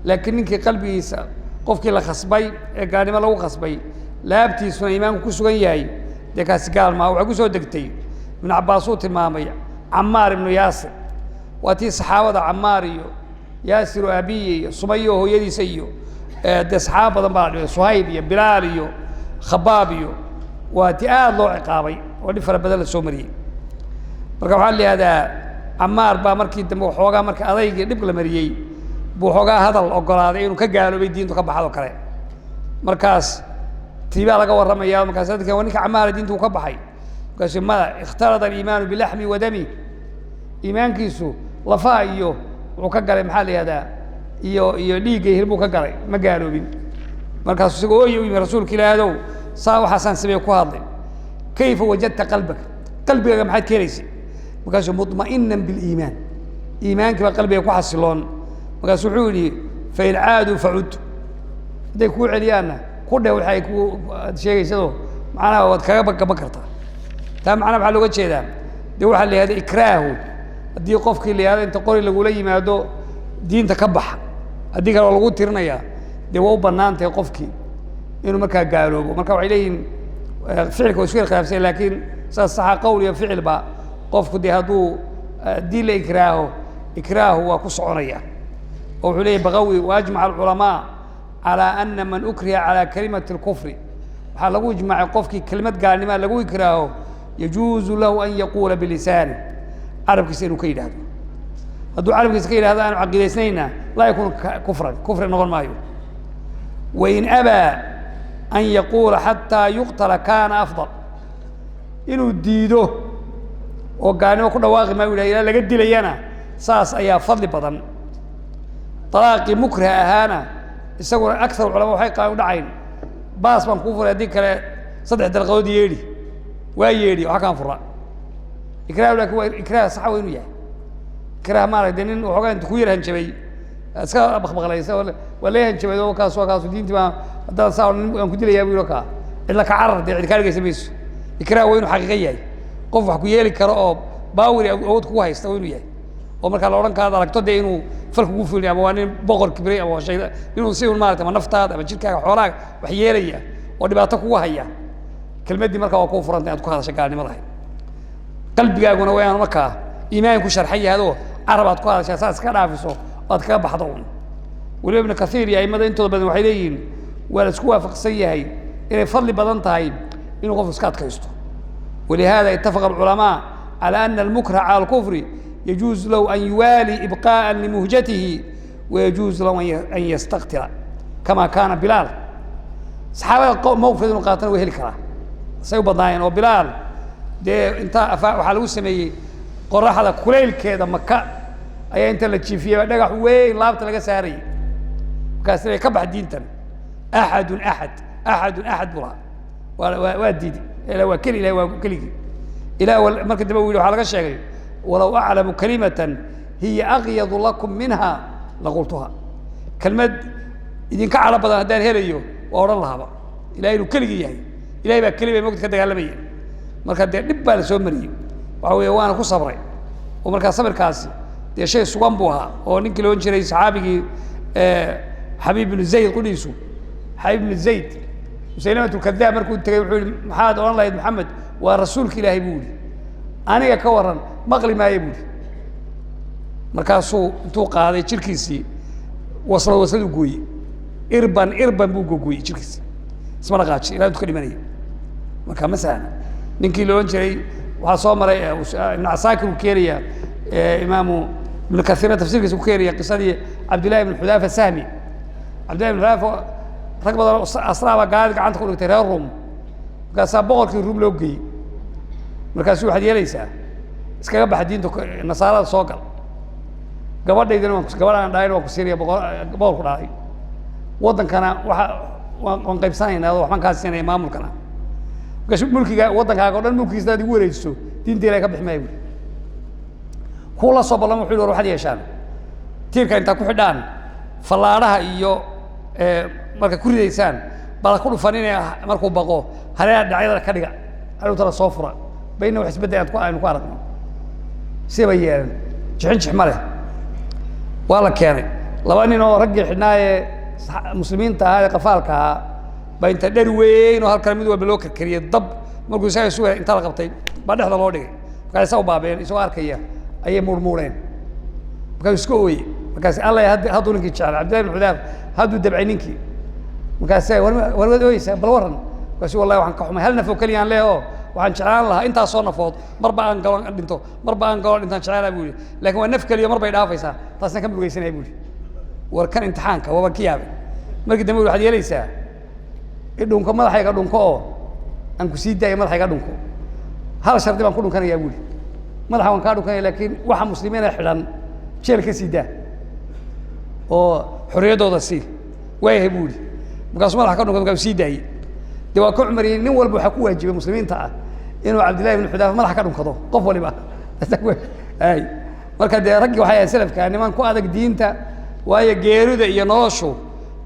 Speaker 1: Laakiin ninkii qalbigiisa, qofkii la khasbay ee gaalnimo lagu khasbay, laabtiisuna iimaanku ku sugan yahay, dee kaasi gaal maaha. Waxay ku soo degtay, Ibnu Cabbaas uu tilmaamay, Camaar ibnu Yaasir. Waa tii saxaabada Camaar iyo Yaasir oo aabiye iyo Sumayo oo hooyadiisa iyo dee saxaaba badan baa la dhibay, Suhayb iyo Bilaal iyo Khabaab iyo waa tii aada loo ciqaabay oo dhib fara badan la soo mariyey. Marka waxaa la yihahdaa Camaar baa markii dambe waxoogaa, marka adaygii dhib la mariyey, buu waxoogaa hadal ogolaaday inuu ka gaaloobay, diintu ka baxdo kale. Markaas tiibaa laga warramaya. Markaas dadka, waa ninka Camaara, diintu uu ka baxay. Markaasu mada ikhtalada aliimaanu bilaxmi wa dami, iimaankiisu lafaha iyo wuxuu ka galay, maxaa la yihahdaa, iyo dhiigga iyo hilbuu ka galay, ma gaaloobin. Markaasuu isagoo ooye u yimi rasuulka Ilaahdow, saa waxaasaan sameye ku hadlay. Kayfa wajadta qalbaka? Qalbigaaga maxaad ka helaysay? Markaasuu muطma'inan biliimaan, iimaankii baa qalbiga ku xasiloon. Markaasu wuxuu yidhi: fain caaduu facud, hadday kuu celiyaanna ku dheh waxay ku aad sheegaysado, macnaha waad kaga gaban kartaa. Taa macnaha maxaa looga jeedaa? Dee waxaa la yihahda ikraahu, haddii qofkii la yihahdo inta qori lagula yimaado diinta ka baxa, haddii kale waa lagu tirinayaa, dee waa u banaan tahay qofkii inuu markaa gaaloobo. Marka waxay leeyihin ficilka waa isku yar khilaafsan, laakiin saas saxa, qowl iyo ficilba qofku dee hadduu haddii la ikraaho, ikraahu waa ku soconaya. Oo wuxuu leeyahy Bagawi: waajmaca alculamaa calى ana man ukriha calى kalimati اlkufri, waxaa lagu ijmaacay qofkii kelimad gaalnimaa lagu ikraaho, yajuuzu lahu an yaquula bilisaani, carabkiisa inuu ka yidhahdo. Hadduu carabkiisa ka yidhahdo aanu caqiidaysnayna, laa yakunu kufran, kufri noqon maayo. Wain abaa an yaquula xataa yuqtala kana afضal, inuu diido oo gaalnimo ku dhawaaqi maayo yidhah ilaa laga dilayana, saas ayaa fadli badan. Alaaqii mukrih ahaana isaguna akar culama waxay qaa u dhacayn, baas baan kuu furay, haddii kale saddex dalqadood yeedhi, waa yeedhi, waxa kaan fura ikrah. Lakin waa ikrah saxa wa inuu yahay ikrah maarag dee nin waxoogaa inta ku yar hanjabay iska baqbaqlaysa, waa lee hanjabay oo kaas waa kaasu diintii baa haddaan saa waan ku dilayaa bu yidhi, kaa cidla ka carar, dee cid kaa dhegeysa mayso. Ikrah waa inuu xaqiiqa yahay, qof wax ku yeeli karo oo baawiri awood kugu haysta waa inuu yahay, oo markaa la odhan karaad aragto dee inuu fal kugu fulin, ama waa nin boqor kibray, ama waa shayda inuu si un maarata, ama naftaada ama jirkaaga xoolaaga wax yeelaya oo dhibaato kugu haya. Kelmaddii markaa waa kuu furanta inaad ku hadasha gaalnimadahay, qalbigaaguna waa inaanu markaa iimaan ku sharxan yahadoo carab aad ku hadashaa saas iska dhaafiso oo aad kaga baxdo un. Weliba Ibnu Kathiir iyo aimada intooda badan waxay leeyihiin waa la isku waafaqsan yahay inay fadli badan tahay inuu qofku iska adkaysto. ولهذا اتفق العلماء على أن المكره على الكفر يجوز له أن يوالي إبقاء لمهجته، ويجوز له أن يستقتل كما كان بلال. Saxaabada mowqifkeed inu qaatana way heli karaa, say u badnaayeen. Oo Bilaal dee intaa waxaa lagu sameeyey qoraxda kulaylkeeda Maka ayaa inta la jiifiyey dhagax weyn laabta laga saarayay, markaas ka bax diintan, axadun axad, axadun axad buu lahaa. Waa diiday ila waa keli, ilahi waa keligii ilah. Marka dambe u yidhi, waxaa laga sheegay: walow aclamu kalimatan hiya akyadu lakum minha laqultuha, kelmad idinka cadho badan haddaan helayo waa odhan lahaaba ilahay inuu keligii yahay, ilahay baa keli bay mogta ka dagaalamayeen. Marka dee dhib baa la soo mariyey, waxa weeye waana ku sabray, oo markaa sabirkaasi dee shay sugan buu ahaa. Oo ninkii la odhan jiray saxaabigii Xabiib ibnu Zayd qudhiisu, Xabiib ibnu Zayd Musaylimatulkadaab markuu tegey wuxuu yihi, maxaad odhan lahayd Maxamed waa rasuulka Ilaahay buu yihi, aniga ka warran maqli maayo buu yihi. Markaasuu intuu qaaday jirkiisii waslad wasladu gooyey, irban irban buu googooyey jirkiisi, isma dhaqaajin ilaa intuu ka dhimanayay. Marka ma sahla. Ninkii la odhan jiray waxaa soo maray Ibnu Casaakir uu keenaya, Imaamu Ibnu Kaiirna tafsirkiisa ku keenaya qisadii Cabdillahi ibn Xudaafa Sahmi. Cabdillahi ibn Xudaafa rag badan oo asraaba gaalada gacanta ku dhigtay reer Rum, markaasaa boqorkii Rum loo geeyey. Markaasu waxaad yeelaysaa iskaga baxa diinta nasaarada, soo gal, gabadhaydana waan gabadh aan dhalayna waan ku siinaya, boqor boqorku dhalay, waddankana waxa waan qaybsanaynaa oo waxbaan kaa siinaya maamulkana. Markaasu mulkiga waddankaaga o dhan mulkigiisa hadaad igu wareejiso diinta Ilahay ka bixi maayo buri. Kuu la soo ballama wuxu yhi, war waxaad yeeshaan tiirka intaa ku xidhaan fallaadhaha iyo marka ku ridaysaan bala ku dhufaninee, markuu baqo hareeraha dhinacyada ka dhiga, hadhowtana soo fura, bayna wax isbeddel aad ku aynu ku aragno. Sida bay yeeleen, jixin jix ma leh, waa la keenay laba nin oo raggii xidhnaayee muslimiinta ahaa ee qafaalka ahaa baa inta dheri weyn oo halkan mid walba loo karkariyey dab, markuu isaga sugaya inta la qabtay baa dhexda loo dhigay. Markaas isaa u baabeen isagoo arkaya ayay muurmuureen, markaasuu iska ooyey. Markaas alla hadduu ninkii jeclay Cabdillahi ibn Xudaaf hadduu dabcay ninkii. Markaas war waad ooyeysaa, bal warran. Markaasu wallahi waxaan ka xumay hal naf oo keliyaan leh oo waxaan jeclaan lahaa intaasoo nafood marba aan galo dhinto, marba aan galo dhintaan jeclaan lahaa buu yihi, lakin waa naf keliyo mar bay dhaafaysaa, taasna ka murugaysanaya buu yihi. War kan imtixaanka waabaan ka yaabay. Markii dambe waxaad yeelaysaa idhunko, madaxayga dhunko oo aan ku sii daayo, madaxayga dhunko, hal shardi baan ku dhunkanayaa buu yihi, madaxa waan kaa dhunkanaya, laakiin waxa muslimiina xidhan jeel ka sii daa oo xorriyaddooda sii. Waayahay buu yihi. Markaasuu madaxa ka dhunkay, markaasuu sii daayey. De waa ka cumariyey. Nin walba waxaa ku waajibay muslimiinta ah inuu Cabdillahi ibn Xudaafa madaxa ka dhunkado qof waliba. Ay marka dee raggii waxay ahayd selafka niman ku adag diinta, waayo geerida iyo noloshu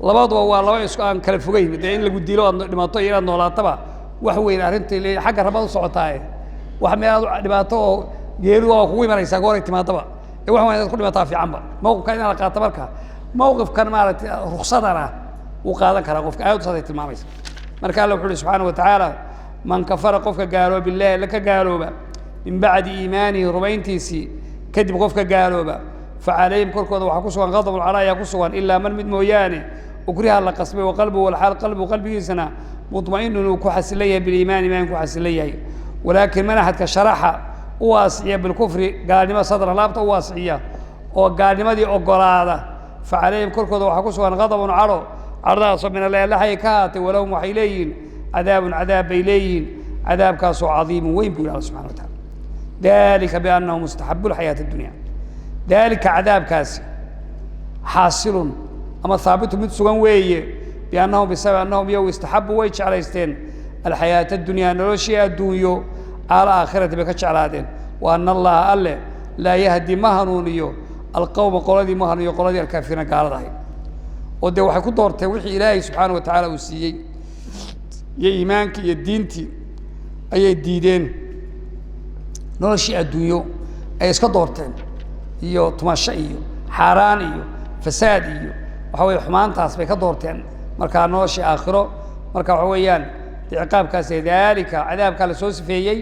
Speaker 1: labaduba waa laba isku aan kala fogeyn. Dee in lagu dilo aad dhimato iyo inaad noolaataba wax weyn arrinta le xagga rabaad u socotaaye, wax meel aad dhibaato oo geeridu waa kugu imanaysaa gooray timaadaba, ee wax weyn inaad ku dhimataa fiicanba. Mawqifka inaan la qaato, marka mawqifkan maaragtay ruksadana wuu qaadan karaa qofka, aayaddu saasay tilmaamaysa. Marka Alla wuxu uhi subxaana wa tacaala, man kafara qofka gaalooba billahi la ka gaalooba min bacdi iimaanihi rumayntiisii kadib qofka gaalooba, fa calayhim korkooda waxaa ku sugan qadabun cala ayaa ku sugan, ilaa man mid mooyaane ukriha la qasbay, wa qalbuhu walxaal qalbuhu qalbigiisana mutma'inun uu ku xasilan yahay biliimaani, iimaan ku xasilan yahay. Walaakin man axadka sharaxa u waasiciya bilkufri gaalnimo sadran laabta u waasiciya oo gaalnimadii ogolaada, fa calayhim korkooda waxaa ku sugan qadabun cadho, cadhadaasoo min allahi allaxay ka ahaatay, walahum waxay leeyihiin cadaabun cadaab bay leeyihiin, cadaabkaasoo cadiimun weyn buu yihi Alla subxana wa taala. Dalika biannahu mustaxabu lxayaati addunya. Dalika cadaabkaasi xaasilun ama haabitu mid sugan weeye, biannahum bisababi annahum iyagu istaxabu way jeclaysteen alxayaata addunyaa noloshii adduunyo cala aakhirati bay ka jeclaadeen, wa ana allaha alle laa yahdi ma hanuuniyo alqawma qoladii ma hanuuniyo qoladii alkaafiriina gaalada ahayd. Oo dee waxay ku doorteen wixii Ilaahay subxaana wa tacaala uu siiyey iyo iimaankii iyo diintii ayay diideen, noloshii adduunyo ay iska doorteen iyo tumasho iyo xaaraan iyo fasaad iyo waxa weye xumaantaas bay ka doorteen markaa noloshii aakhiro. Marka waxa weeyaan dee ciqaabkaas daalika cadaabkaa lasoo sifeeyey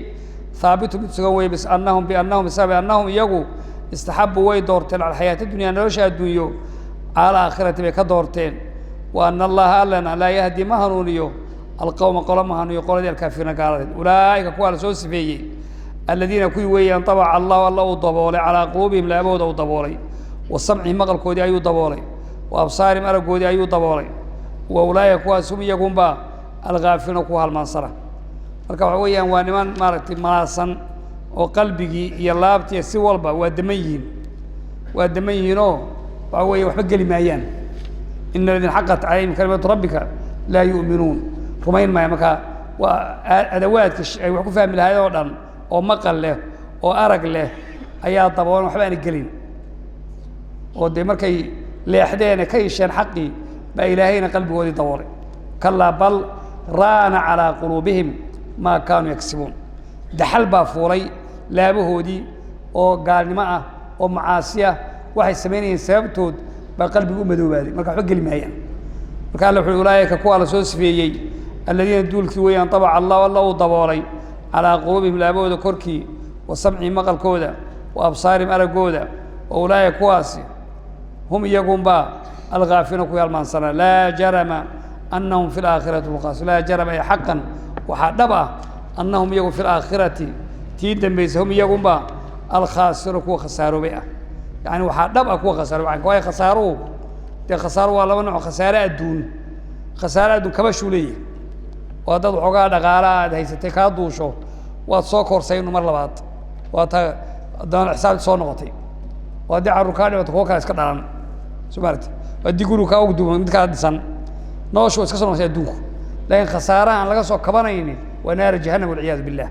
Speaker 1: haabitu mid sugan weye bis annahum biannahum bisababi annahum iyagu istaxabu way doorteen alxayaata dunya nolosha adduunyo cala aakhirati bay ka doorteen, wa ana allaha allana laa yahdi ma hanuuniyo alqawma qolo ma hanuuniyo qoladii alkaafiriina gaaladeed. Ulaa'ika kuwaa lasoo sifeeyey aladiina kuwii weeyaan tabaca allahu alla uu daboolay calaa quluubihim laabahooda uu daboolay, wa samcihim maqalkoodii ayuu daboolay, wa absaarihim araggoodii ayuu daboolay, wa ulaa'ika kuwaas hum iyagunba alghaafiluuna kuwa halmaansana. Marka waxa weeyaan waa niman maaragtay malaasan oo qalbigii iyo laabtii si walba waa daman yihiin, waa daman yihiinoo waxa weeye waxba geli maayaan. Ina aladiina xaqat calayhim kalimatu rabbika laa yu'minuun, rumayn maaya. Marka waa adawaadka ay wax ku fahmi lahayd oo dhan oo maqal leh oo arag leh ayaa daboolan, waxba aana gelin. Oo dee markay leexdeene ka isheen xaqii baa Ilaahayna qalbigoodii daboolay. Kalaa bal raana calaa quluubihim maa kaanuu yaksibuun, daxal baa fuulay laabahoodii oo gaalnimo ah oo macaasi ah waxay samaynayeen sababtood baa qalbigu u madoobaaday, marka waxba geli maayaan. Marka Alla wuxu ulaa'ika kuwaa la soo sifeeyey Aladiina duulkii weeyaan tabaca Allahu, Alla uu daboolay calaa quluubihim laabahooda korkii, wa samcihim maqalkooda, wa absaarihim araggooda. Wa ulaa'ika kuwaasi hum iyagunbaa alghaafiluuna kuwii halmaansanaa. Laa jarama anahum fi laakhirati hum lkhaasiruun. Laa jarama ay xaqan, waxaa dhab ah annahum iyagu fi laakhirati tii dambaysa hum iyagunbaa alkhaasiruun kuwa khasaaroobay ah. Yani waxaa dhab ah kuwa khasaarobay. Waayo khasaaruhu dee khasaaruhu waa laba nooc. Khasaare adduun, khasaare adduun kabashuu leeyahay, oo haddaad waxoogaa dhaqaala aad haysatay kaa duusho, waad soo korsaynu mar labaad, waa ta haddana xisaabti soo noqotay. Oo haddii carruur kaa dhimato, kuwo kale iska dhalan, soo maaragti. Haddii gurigu kaa ogduumo, mid kaa dhisan, noloshu waa iska soo noqotay adduunku. Laakiin khasaaraha aan laga soo kabanaynin waa naara jahannam walciyaadu billah.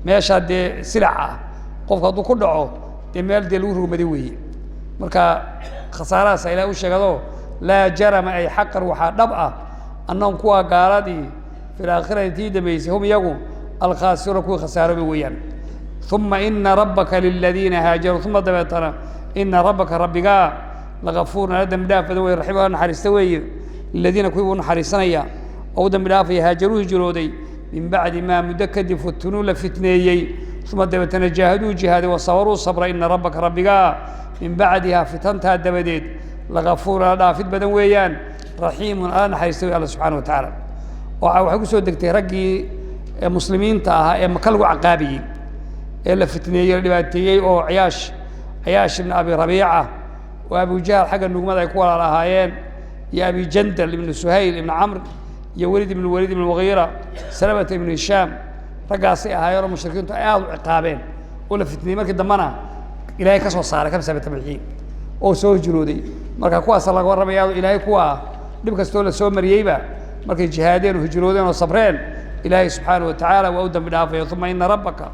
Speaker 1: Meeshaa dee silaca ah qofku hadduu ku dhaco, dee meel dee lagu rogmaday weeye. Marka khasaarahaasa Ilahi u sheegado. Laa jarama ay xaqan, waxaa dhab ah annahum kuwaa gaaladii fi laakhirati tii dambaysay hum iyagu alkhaasiruuna kuwii khasaaroobay weeyaan. Uma ina rabbaka liladiina haajaruu, uma dabeetana ina rabbaka rabbigaa lagafuurun ala dembi dhaaf badan weye, raxiim ala naxariista weeye. Liladiina kuwii buu naxariisanaya oo u dembi dhaafaya haajaruu hijrooday min bacdi maa muddo kadib futunuu la fitneeyey, uma dabeetana jaahaduu jihaaday, wa sabaruu sabra. Ina rabbaka rabbigaa min bacdihaa fitantaa dabadeed lagafuurun ala dhaafid badan weeyaan, raxiimun ala naxariista wey Alla subxana wa tacaala. Waxay ku soo degtay raggii muslimiinta ahaa ee Maka lagu caqaabayey ee la fitneeyey, la dhibaateeyey, oo Cayaash ibn Abi Rabiica oo Abujahl xagga nugmada ay ku walaal ahaayeen, iyo Abi Jandal ibnu Suhayl ibn Camr, iyo Welid ibnu Welid ibn Mugiira, Salamata ibnu Hishaam. Raggaasay ahaayeen oo mushrikiintu ay aada u ciqaabeen oo la fitneeyey. Markii dambena Ilaahay ka soo saaray, ka masaabata bixiyey oo soo hijrooday. Marka kuwaasa laga warramayaa. Ilaahay kuwa dhib kastoo la soo mariyeyba, markay jihaadeen oo hijroodeen oo sabreen, Ilaahay subxaana wa tacaala waa u dambi dhaafaya. Uma ina rabbaka,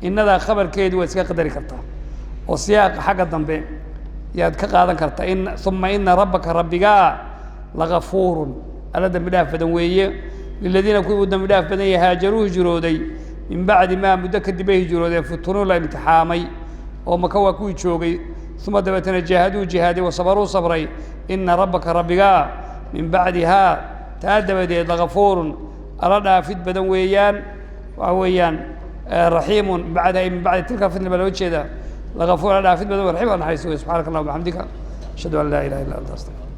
Speaker 1: innadaa khabarkeedu waad iska qadari kartaa oo siyaaqa xagga dambe yaad ka qaadan kartaa. In uma ina rabbaka rabbigaa lagafuurun alla dembi dhaaf badan weeye. Liladiina kuwii uu dembi dhaaf badan yahay haajaruu hijrooday min bacdi maa muddo kadib bay hijroodeen futunuu la imtixaamay, oo Maka waa kuwii joogay, uma dabeetana jaahaduu jihaaday, wa sabaruu sabray. Ina rabbaka rabbigaa min bacdihaa taa dabadeed lagafuurun alla dhaafid badan weeyaan, waxa weeyaan raxiimun. Bacdaha min bacdi tilka fitna baa loo jeedaa. Lagafuur alla dhaafid badan, raxiim alla naxariista wey. Subxaanaka allahuma bixamdika, ashhadu an laa ilaha illa anta, astaqfir.